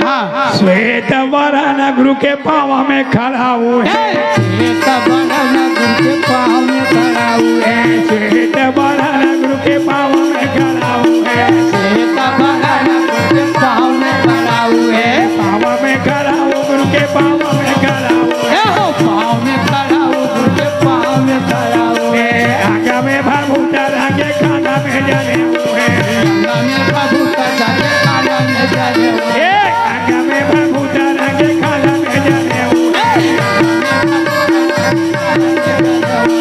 हाँ। श्वेत वरण गुरु के पाँव में खड़ा हूँ हे। श्वेत वरण गुरु के पाँव में खड़ा हूँ हे। श्वेत वरण गुरु के पाँव में खड़ा हूँ हे। श्वेत वरण गुरु के पाँव में खड़ा हूँ हे। पाँव में खड़ा हूँ, गुरु के पाँव में खड़ा हूँ हे। हो पाँव में खड़ा हूँ, गुरु के पाँव में खड़ा हूँ हे। आगा में भभूत रंगे खाना में जले हूँ हे। आगा में भभूत रंगे खाना में जले हूँ हे। ए, आगा में भभूत रंगे खाना में जले हूँ हे।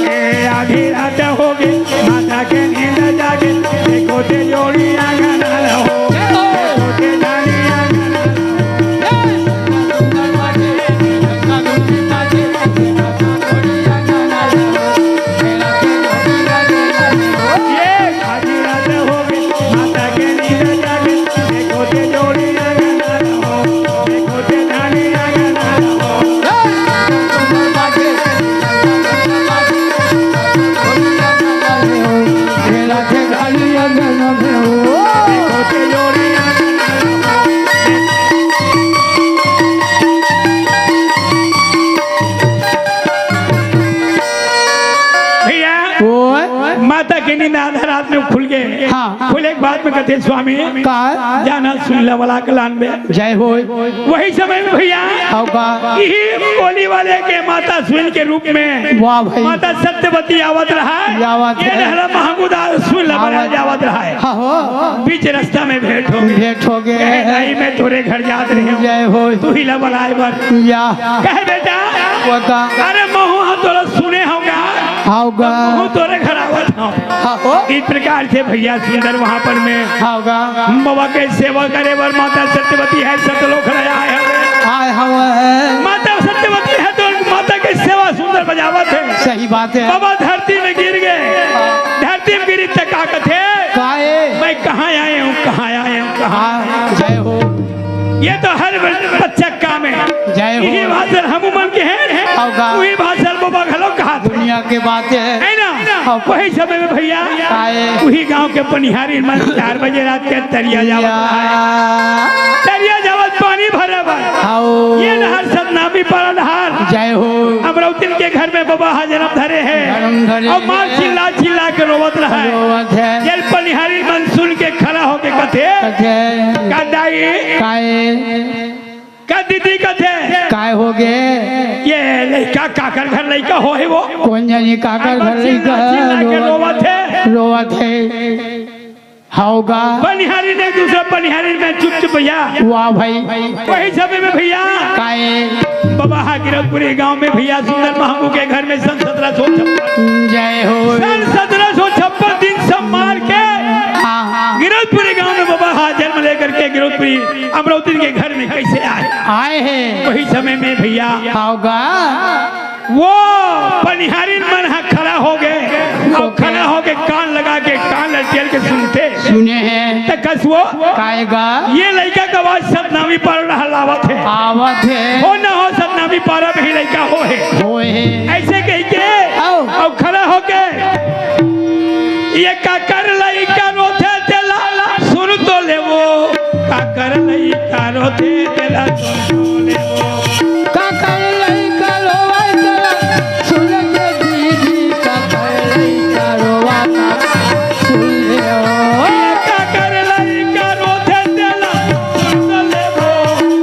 ए, आधी रात होगे, माता के नींद जागे, देखो ते जोड़ी आंगन आलो हो, देखो ते जानी आंगन आलो हो। ये आधी रात होगे, माता के नींद जागे, देखो ते जोड़ी आंगन आलो हो, देखो ते जानी आंगन आलो हो। भैया, ओए। माता के नींद आधा रात में खुल गे। हाँ। खुले के बाद में कथे, स्वामी, का? जाना सुन ला वाला कलान में। जय हो। वही समय में भैया, हाँ, का? यही ओली वाले के माता सुन के रूप में वाह भाई। माता सत्यवती आवत रहा है। आवत ये है। डहरा महंगूदा सुन ला बना आवत। जावत रहा है। हाँ हो। बीच रास्ता में भेंट हो गई। भेंट हो गए। कहे, "दाई, मैं तोरे घर जात रहे हूँ। जय हो। तू ही ला बुलाए बर।" या। कहे, "बेटा, वो का? अरे महू हम तोला सुने होगा।" होगा। महू तोरे घर आवत हूँ। हाँ हो। इस प्रकार से भैया सुंदर वहाँ पर में हाँ होगा। बाबा के सेवा करे बर माता सत्यवती हे, सतलोक ले आए हवे। आए हवे। माता सत्यवती हे तो माता के सेवा सुंदर बजावत हे। सही बात हे। बाबा धरती में गिर गए। धरती में गिरी त का कथे? काहे? मैं कहाँ आए हूँ, कहाँ आए हूँ, कहाँ? हाँ, जय हो। ये तो हर बच्चा काम हे। जय हो। यही भाषा हमू मन के हे। होगा। वही भाषा बाबा घलो कहा थे। दुनिया के बात हे। है ना? हाँ। वही समय में भैया, आए। वही गांव के पनिहारी मन चार बजे रात के तरिया जावत या। रहा है। तरिया जावत पानी भरे बर। आओ। ये नहर सतनामी पारा नहर। जय हो। अमरौतिन के घर में बाबा हा जन्म धरे हे। जन्म धरे और माँ हे। चिल्ला चिल्ला के रोवत रहा है। रोवत है। ये पनिहारी मन सुन के खड़ा होके कथे, कथे। "का दाई?" काए? का दीदी कथे? काय हो गे? ये लइका काकर घर लइका हो हे वो? कोन जनी काकर घर लइका चिल्ला चिल्ला के रोवत, रोवत हे। रोवत हे। हाव गा। पनिहारी ने दूसरा पनिहारी में चुप चुप भैया। वाह भाई। वही समय में भैया। काय? बाबा हा गिरौदपुरी गांव में भैया सुंदर महंगू के घर में सन सत्रह सौ छप्पन। जय हो। सन सत्रह सौ छप्पन दिन सब मार के हाँ, हाँ। गिरौदपुरी गांव में बाबा हा जन्म लेकर के गिरौदपुरी अमरौतिन के घर में कैसे आए? आए हे। वही समय में भैया। हाव गा। वो पनिहारिन मन हा खड़ा हो गए और ओके। खड़ा हो के कान लगा के कान लटकेल के सुनथे। सुने हे। त कस वो? काय गा? ये लइका के आवाज सतनामी पारा डहर ले आवत हे। आवत हे। हो ना हो सतनामी पारा में ही लइका हो हे। हो हे। ऐसे कह के आओ। और खड़ा हो के ये काकर लइका रोथे तेला सुन तो लेवो, काकर लइका रोथे तेला सुन तो लेवो। काकर लइका रोवे तेला सुन के दीदी, काकर लइका रोवा तेला सुन लेवो। ये काकर लइका रोथे तेला सुन तो लेवो,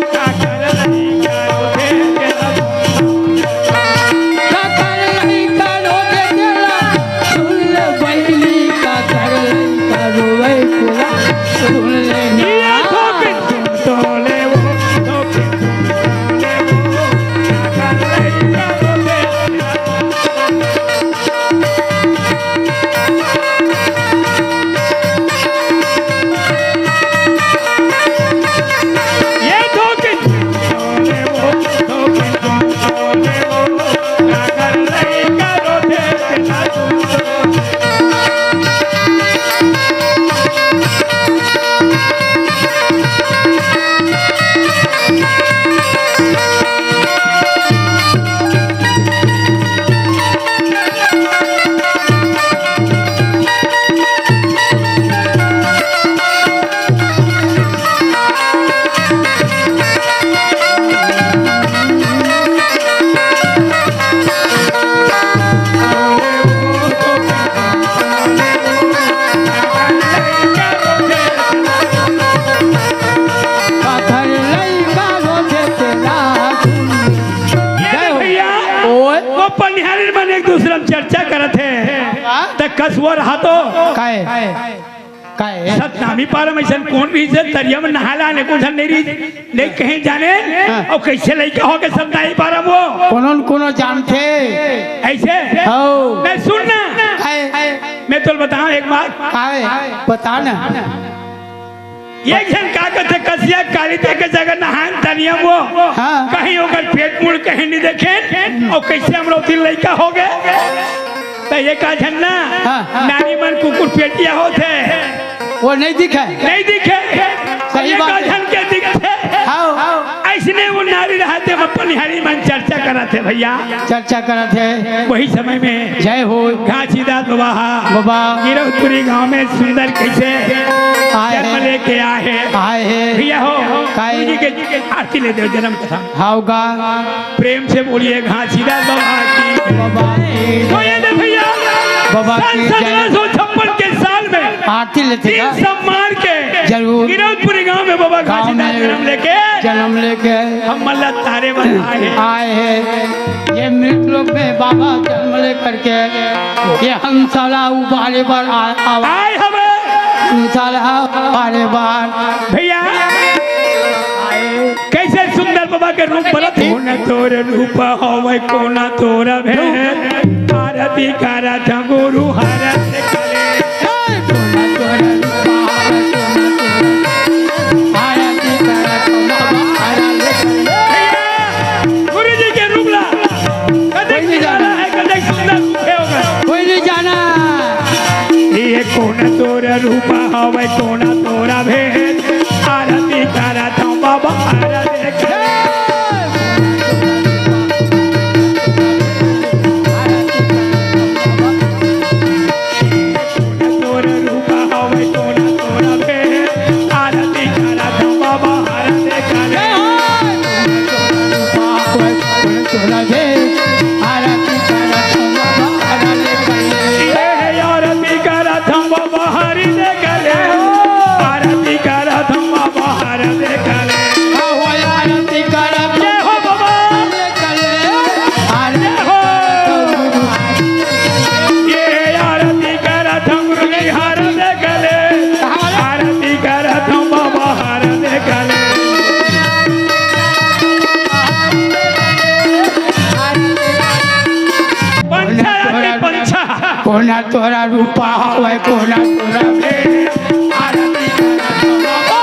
काकर लइका रोथे तेला सुन तो लेवो। काकर लइका रोथे तेला सुन ले बहिनी, काकर लइका रोवे तेला सुन ले ना। ये धोखे सुन तो लेवो, धोखे सुन तो लेवो। करत हे। हाँ? त कसवर हाथो। काय? काय? सतनामी पारा म अइसन कोन भी से तरिया म नहाय ला आने को झन नइ रही, नइ कहीं जाने, हाँ। अउ कइसे लइका होगे सतनामी पारा म वो? कोनो न कोनो जानथे। अइसे? हौ। मैं सुन ना। काय? मैं तोला बतावं एक बात। काय? बता ना। एक झन का कथे, कसिया काली देखे जगह नहान तरिया म वो। हाँ। कहीं ओकर पेट मुड़ कहीं नइ देखेन, अउ कइसे हमरो तीन लइका होगे। त एक झन ना, हाँ। नारी मन कुकुर पेटिया होथे। वो नइ दिखे। नइ दिखे। सही बात हे। एक झन के दिखथे। हाँ। अइसने वो नारी रहत हे, अपन हरी मन चर्चा करत हे भइया। चर्चा करत हे। वही समय में जय हो। घासीदास बाबा हा बाबा। गिरौदपुरी गांव में सुंदर कइसे आए जन्म हे। लेके आए हे। आए हे। भइया हो, काय? गुरु जी के आरती ले देव, जन्म कथा। हाव गा। प्रेम से बोलिए घासीदास बाबा की। बाबा की। तो ये दे भइया, बाबा की सन जय। सत्रह सौ छप्पन के साल में आरती लेथे तीन का? सम्मान के जरूर। गिरौदपुरी गांव में बाबा गांव घासीदास में जन्म लेके जन्म लेके हम मन ला तारे बर आए हे। आए हे। ये मृत लोक में बाबा जन्म लेकर के ये हंसाला उबारे बर आ-, आवा-, आए हवे। हंसाला उबारे बर। भइया, कइसे सुंदर बाबा के रूप बनत हे। कोन तोर रूप हवय, कोन तोर भेद, आरती करत गुरु हर से करे। भइया, गुरु जी के रूप ला, कतेक प्यारा हे, कतेक सुंदर रूप हे ओकर। कोई नहीं जाना। ये कोन तोर रूप हवय, कोन तोर भेद, आरती करत हंव बाबा, आरती करत। कोन तोर रूप हवय, कोन तोर भेद, आरती करत हंव बाबा, आरती करत। ये आरती करत हंव बाबा, हरि देख ले। आरती करत हंव बाबा, हरि देख ले। जय हो बाबा। जय हो। ये आरती करत हंव गुरु जी, हरि देख ले। आरती करत हंव बाबा, हरि देख ले। पंछा आके पंछा। कोन तोर रूप हवय, कोन तोर भेद, आरती करत हंव बाबा।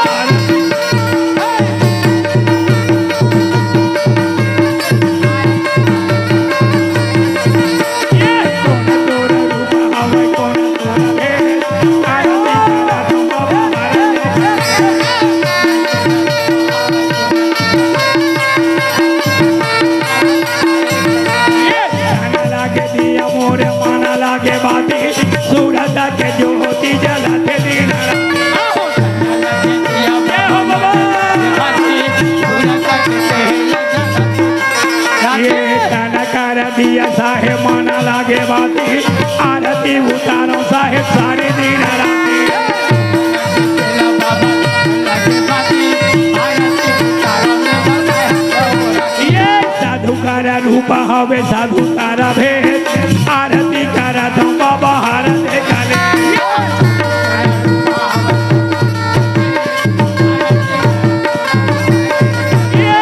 ये कोन तोर रूप हवय, कोन तोर भेद, आरती करत हंव बाबा। ये ध्यान लागे दिया मोर मन लागे बाती, सूरत के ज्योति जलत दिन राती। जय हो बाबा। ये तन कर दिया साहे मन लागे बाती, आरती उतारो साहे सारी दिन राती। ये साधु कर रूप हवे, साधु कर भेद, आरती करत हंव बाबा, हरि देख ले। ये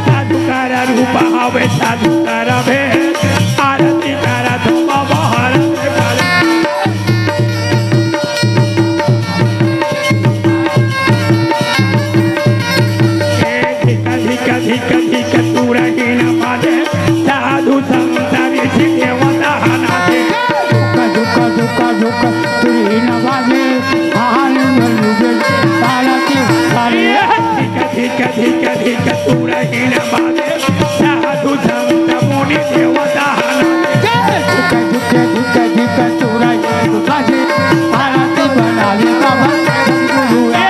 साधु कर रूप हवे, साधु कर भेद, आरती करत हंव बाबा, हरि देख ले। धिक, धिक, धिक, धिक, तुरहिन बाजे, साधु संत ऋषि देवता हनाथे। धुक, धुक, धुक, धुक, तुरहिन बाजे, हाल में लुगे, तारा के उतारे। धिक, धिक, धिक, धिक, तुरहिन बाजे, साधु संत मुनि देवता हनाथे। झुके, झुके, झुके, झुके, चूड़ा बाजे, आरती बनावे बाबा के गुरु। ए,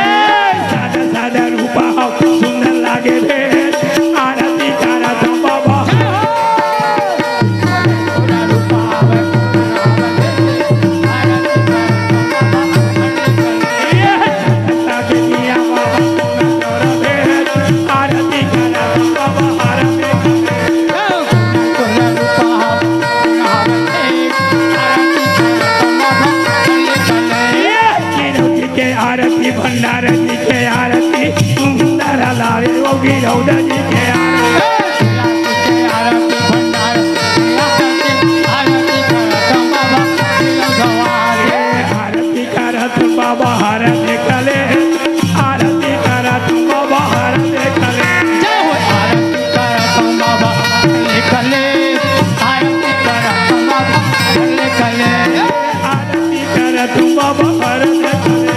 सादा, सादा रूप हव, सुंदर लागे भेद, आरती करत हंव बाबा। गिरौदा जी के आरती, आरती के आरती भंडार, आरती, आरती करत बाबा, गिरौदा आरती। आरती करत बाबा हर निकले, आरती करत बाबा हर निकले। जय हो। आरती करत बाबा हर निकले, आरती करत बाबा हर निकले। आरती करत बाबा हर निकले।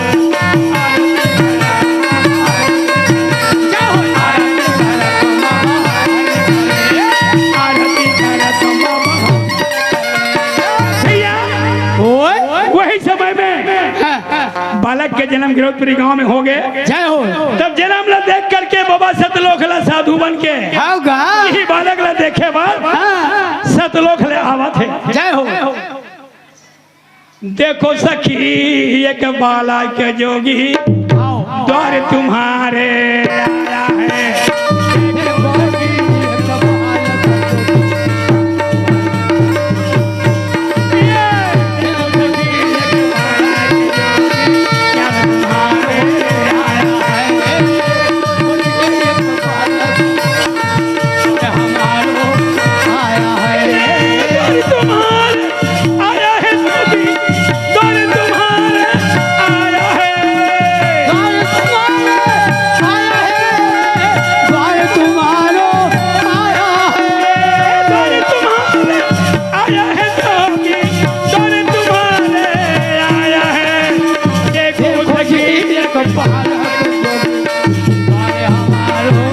आरती करत, जय हो। आरती करत बाबा हर निकले। आरती करत बाबा हर निकले। भैया, ओए। वही समय में हाँ। बालक के जन्म गिरौदपुरी गांव में हो गए। जय हो। तब जन्म ला देख करके बाबा सतलोक ला साधु बन के हाँ गा। यही बालक ला देखे बाद हाँ। सतलोक ले आवत हे। जय हो। देखो सखी, एक बालक जोगी आओ। द्वार तुम्हारे आया है। आया है, द्वार तुम्हारे आया है। द्वार तुम्हारे आया है। द्वार तुम्हारो आया है। द्वार तुम्हारे आया है, स्वामी। द्वार तुम्हारे आया है। देखो देखो जी, सखी। एक बालक द्वार हमारो।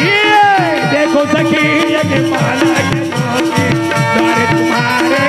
ये देखो सखी, एक बालक द्वार तुम्हारे।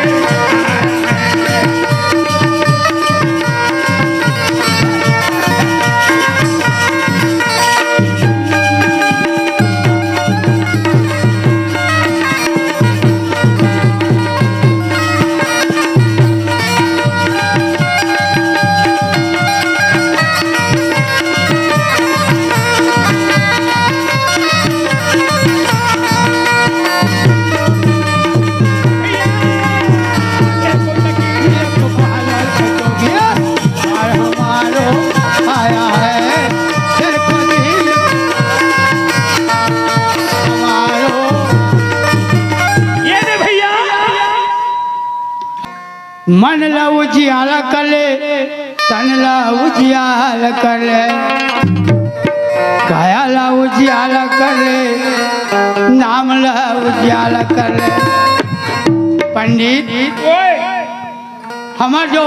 ये दे भैया। मन ला उजियाला कर ले, तन ला उजियाला कर ले, काया ला उजियाला कर ले, नाम ला उजियाला कर ले। पंडित, ओए। हमर जो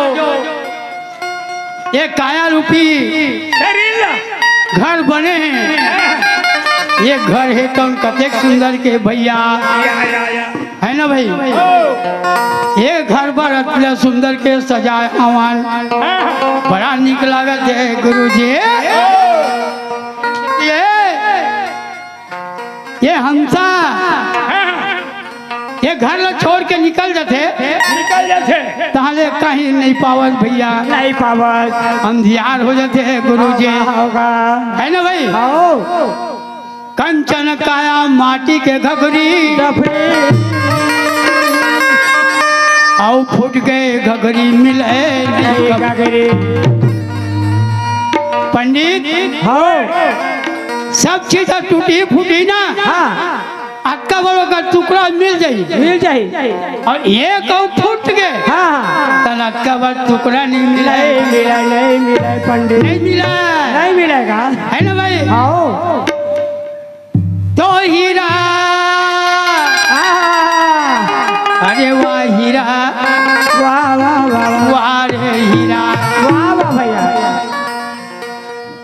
ये काया रूपी शरीर ला। घर बने हे, ये घर हे तो कतेक सुंदर के भैया। या, या, या। है ना भाई? ओ। ये घर बर अतला सुंदर के सजाए हवन। हाँ। बड़ा निक लागत हे गुरुजी। ओ। ये, ये हंसा, हाँ। ये घर ला छोड़ के निकल जाथे, निकल जाथे। तहाँ ले कहीं नहीं पावत भैया। नहीं पावत। अंधियार हो जाथे गुरुजी। होगा, होगा। है ना भाई? आओ। कंचन काया माटी के घघरी। डफरी। अउ फूट गे घघरी मिले नहीं नहीं कब। घघरी। पंडित, हाँ। सब चीज टूटी फूटी ना। हाँ। अतका बड़ ओकर टुकड़ा मिल जाही। मिल जाही। अउ एक अउ फूट गे। हाँ। तन अतका बड़ टुकड़ा नहीं मिले। नहीं मिले, नहीं मिले पंडित। नहीं मिले। नहीं मिलेगा। है ना भाई? आओ। तो हीरा। आहा। अरे वाह हीरा। वाह, वाह, वाह, वाह। वाह रे हीरा। वाह, वाह भैया।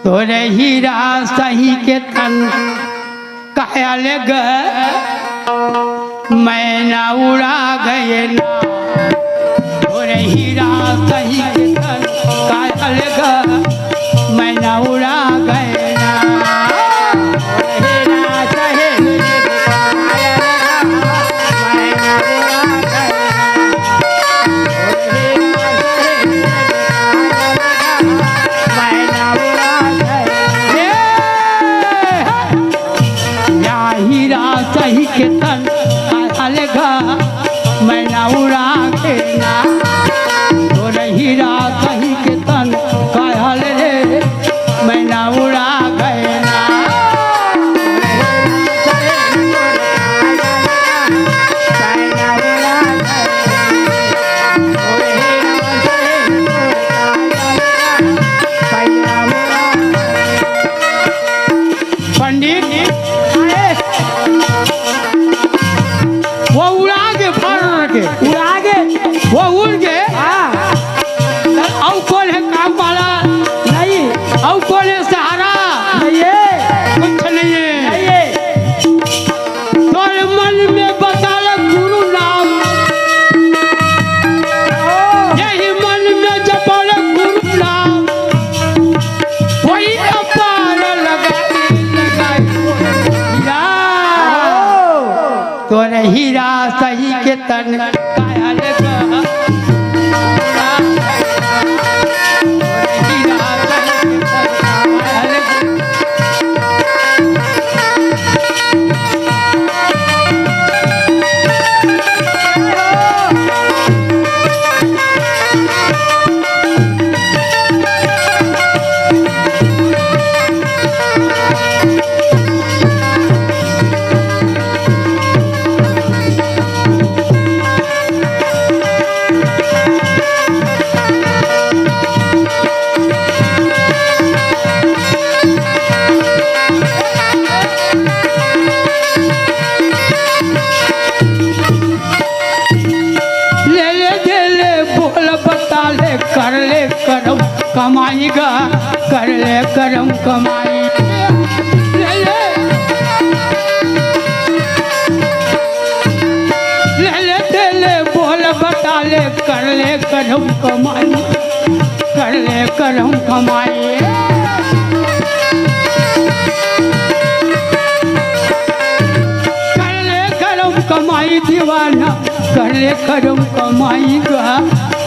तोरे हीरा सही के तन काया ले गे, मैना उड़ा गे ना। तोरे हीरा सही के तन काया ले गे, मैना उड़ा गे ना। हीरा सही के तन काया ले गे, मैना उड़ा गे ना। या हीरा सही के तन काया ले गे, मैना उड़ा गे ना। तोर हीरा सही के तन कायल गा। हीरा सही के तन कायल गा। ले ले दे ले, बोल बता ले, कर ले करम कमाई गा, कर ले करम कमाई। ले ले, ले ले दे ले, बोल बता ले, कर ले करम कमाई, कर ले करम कमाई। कर ले करम कमाई दीवाना, कर ले करम कमाई गा,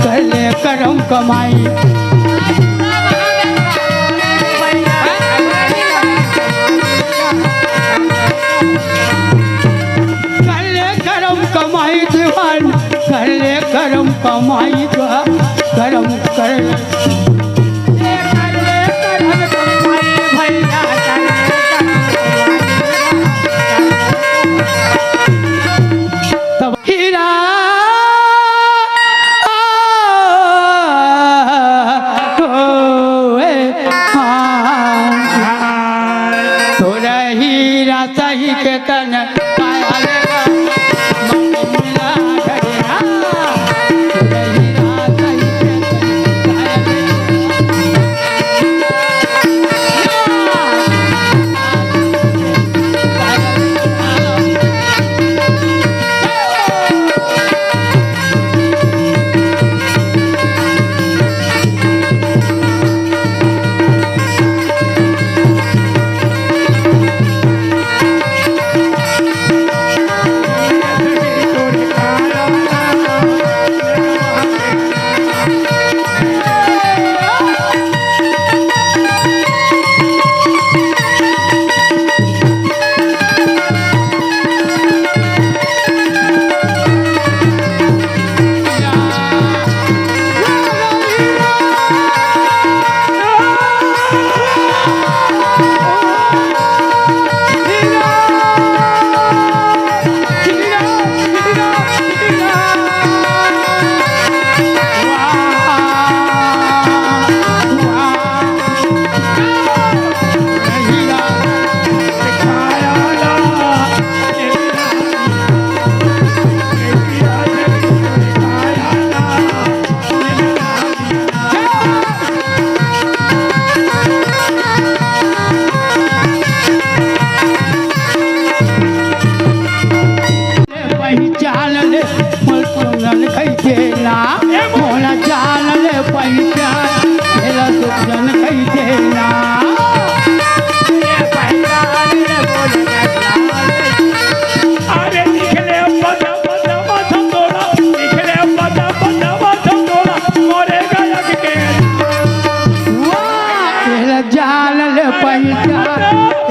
कर ले करम कमाई। कर ले करम कमाई दीवाना, कर ले करम कमाई गा, करम कर ले। तब हीरा, आ, ओ, ए, आ, तोरा हीरा सही के तन कायल गा। पहचान ले, मोला सोनल कहि देना, मोला जान ले पहचान, मेला सुखजन कहि देना। अरे निकले पता पता माथा तोड़ा, निकले पता पता माथा तोड़ा, मोरे गायक के। वाह, एला जान ले पहचान,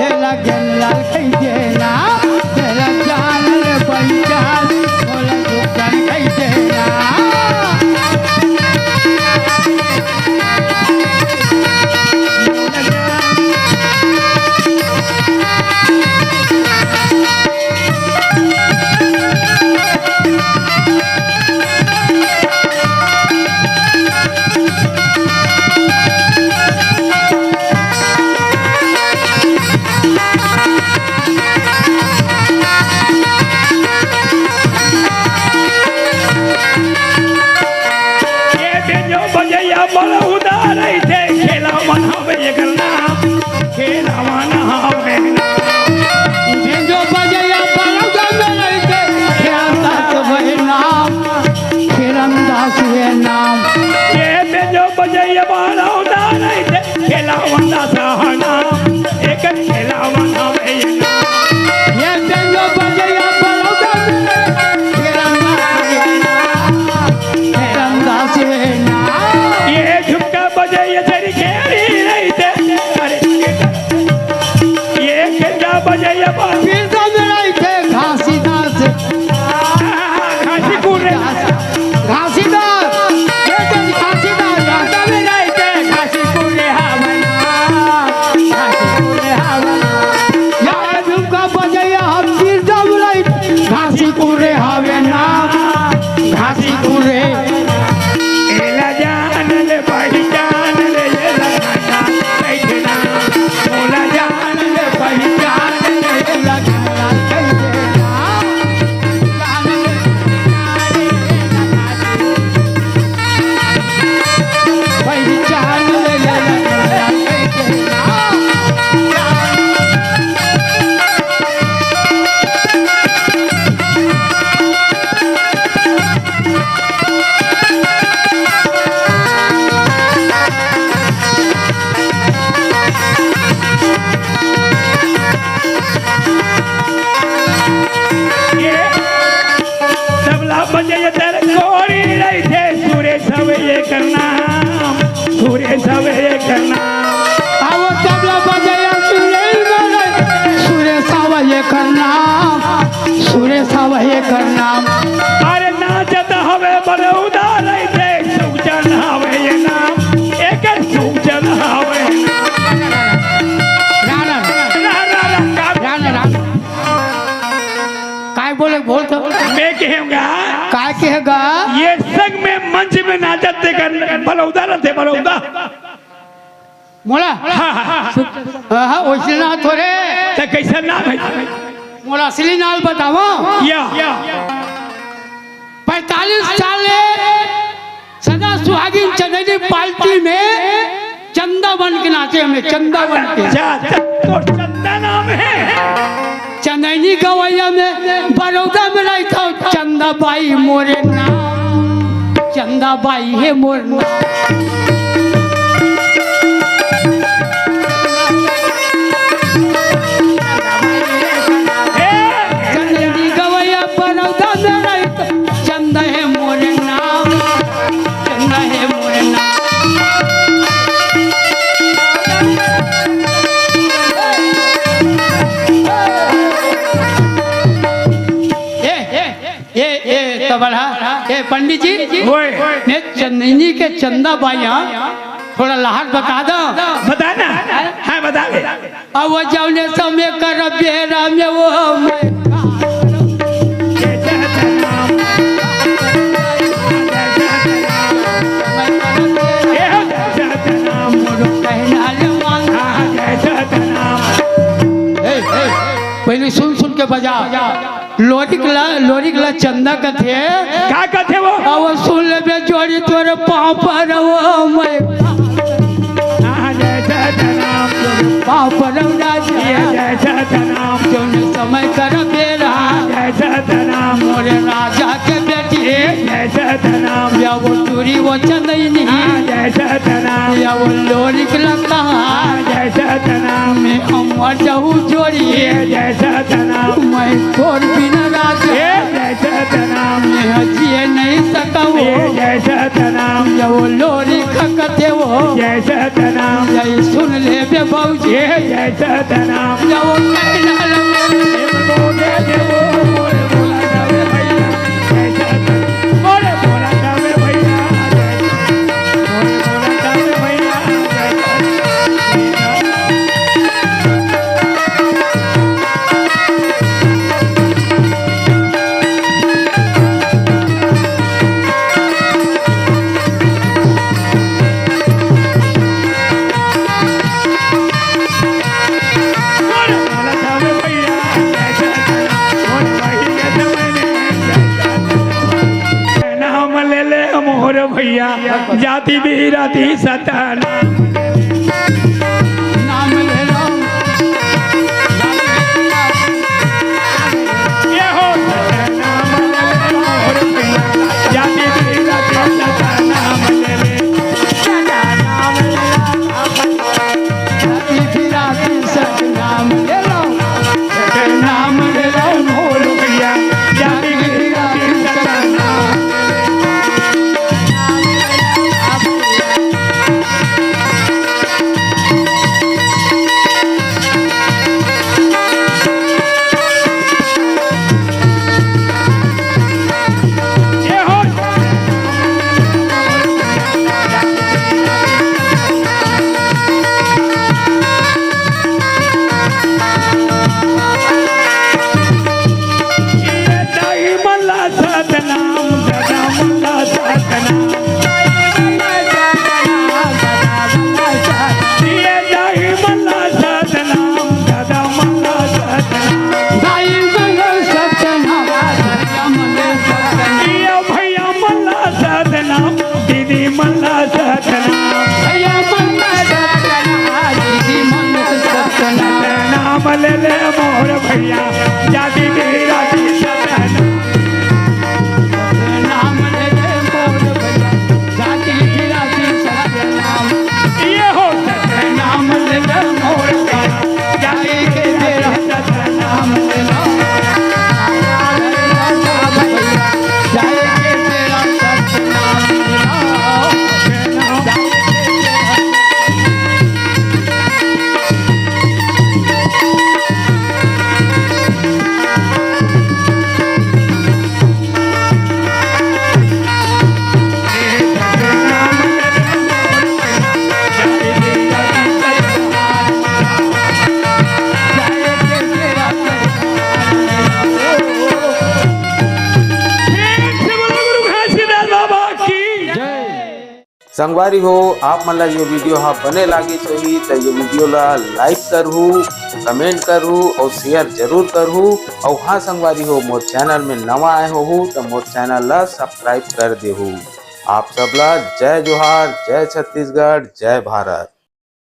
एला गेंदलाल कहि देना, एला जान ले पहचान, मोला दुकान कहि देना। ये बेंजो बजैया बड़ा उदार रहिथे, खेला मन हवे एकर नाम, खेला मन हवे नाम। बेंजो बजैया बड़ा उदार रहिथे, खेला दास वे नाम, खेला दास वे नाम। ये बेंजो बजैया बड़ा उदार रहिथे, खेला मन दास हा नाम, एकर खेला मन हवे नाम। ये बेंजो बजैया बड़ा उदार कर नाम, सुरेश हवे एकर नाम। आओ तबला बजाया सुरेश हवे एकर नाम, सुरेश हवे एकर नाम। अरे नाचत हवे बड़ौदा रहिथे, सुखचन हवे ये नाम, एकर सुखचन हवे। राम, राम। राम, राम, राम, राम। राम, राम। काय बोले, बोल तो। मैं कहूँगा। काय कहेगा? ये संग में मंच में नाचत तेकर बलौदा रहिथे, बलौदा। मोला? हाँ, हाँ, हाँ। हाँ, हाँ, वैसे ना थोरे। तो कैसा नाम है? मोला असली नाम बताओ। या। पैंतालीस साल ले सदा सुहागिन चंदैनी पार्टी में चंदा बन के नाचे हमें, चंदा बन के। अच्छा, अच्छा, तो चंदा नाम है। चंदैनी गवैया में बड़ौदा में रहिथों, चंदा बाई मोरे नाम, चंदा बाई हे मोर नाम। चंदैनी गवैया बड़ौदा में रहिथों, चंदा हे मोरे नाम, चंदा हे मोरे नाम। ए, ए, ए, ए, तबला, ए, पंडित जी, ओए। ने चंदैनी के चंदा बाई, हाँ, थोड़ा लहर बता दो। बता ना। हाँ, बता दे। अब वो जौने समय कर बेरा में वो मैं जय सतनाम। ए हो जय सतनाम। मोरो कहना ले मांग। हाँ, जय सतनाम। ए, ए, पहले सुन सुन के बजा। लोरिक ला, लोरिक ला चंदा कथे। का कथे वो? अब सुन लेबे जोड़ी तोरे पाँव पर वो मैं। हाँ, जय सतनाम। पाँव पर वो राजा। ये जय सतनाम। जौने समय कर बेरा। हाँ, जय सतनाम। मोरे राजा के बेटी। ये जय सतनाम। या वो चूड़ी वो चंदैनी। हाँ, जय सतनाम। या वो लोरिक लता। हाँ, जय सतनाम। मैं अमर जाऊ जोड़ी। ये जय सतनाम। मैं तोर बिना राजा। ये जय सतनाम। मैं जिए नहीं सकूँ। ये जय सतनाम। या वो लोरिक कथे वो। जय सतनाम। या सुन लेबे बाबूजी। ये जय सतनाम। या वो कहना लगे। ये बोले देवो, बोले बोला जावे भैया। जय सतनाम। बोले बोला जावे भैया। नाम ले ले मोर भैया, जाति बिराती सतना। नाम ले लो। ये हो सतना, नाम ले ले मोर भैया, जाति बिराती सतना, नाम ले ले। सतना, नाम ले ले। जाति बिराती सतना, नाम ले लो। नाम ले लो मोर भैया, जाति बिराती सतना। संगवारी हो, आप मन ला ये video हा बने लागिस होही त ये video ला like करहू, comment करहू और share जरूर करहू। और हाँ संगवारी हो, मोर channel में नवा आए होहू त मोर channel ला subscribe कर देहू। आप सब ला जय जोहार, जय छत्तीसगढ़, जय भारत।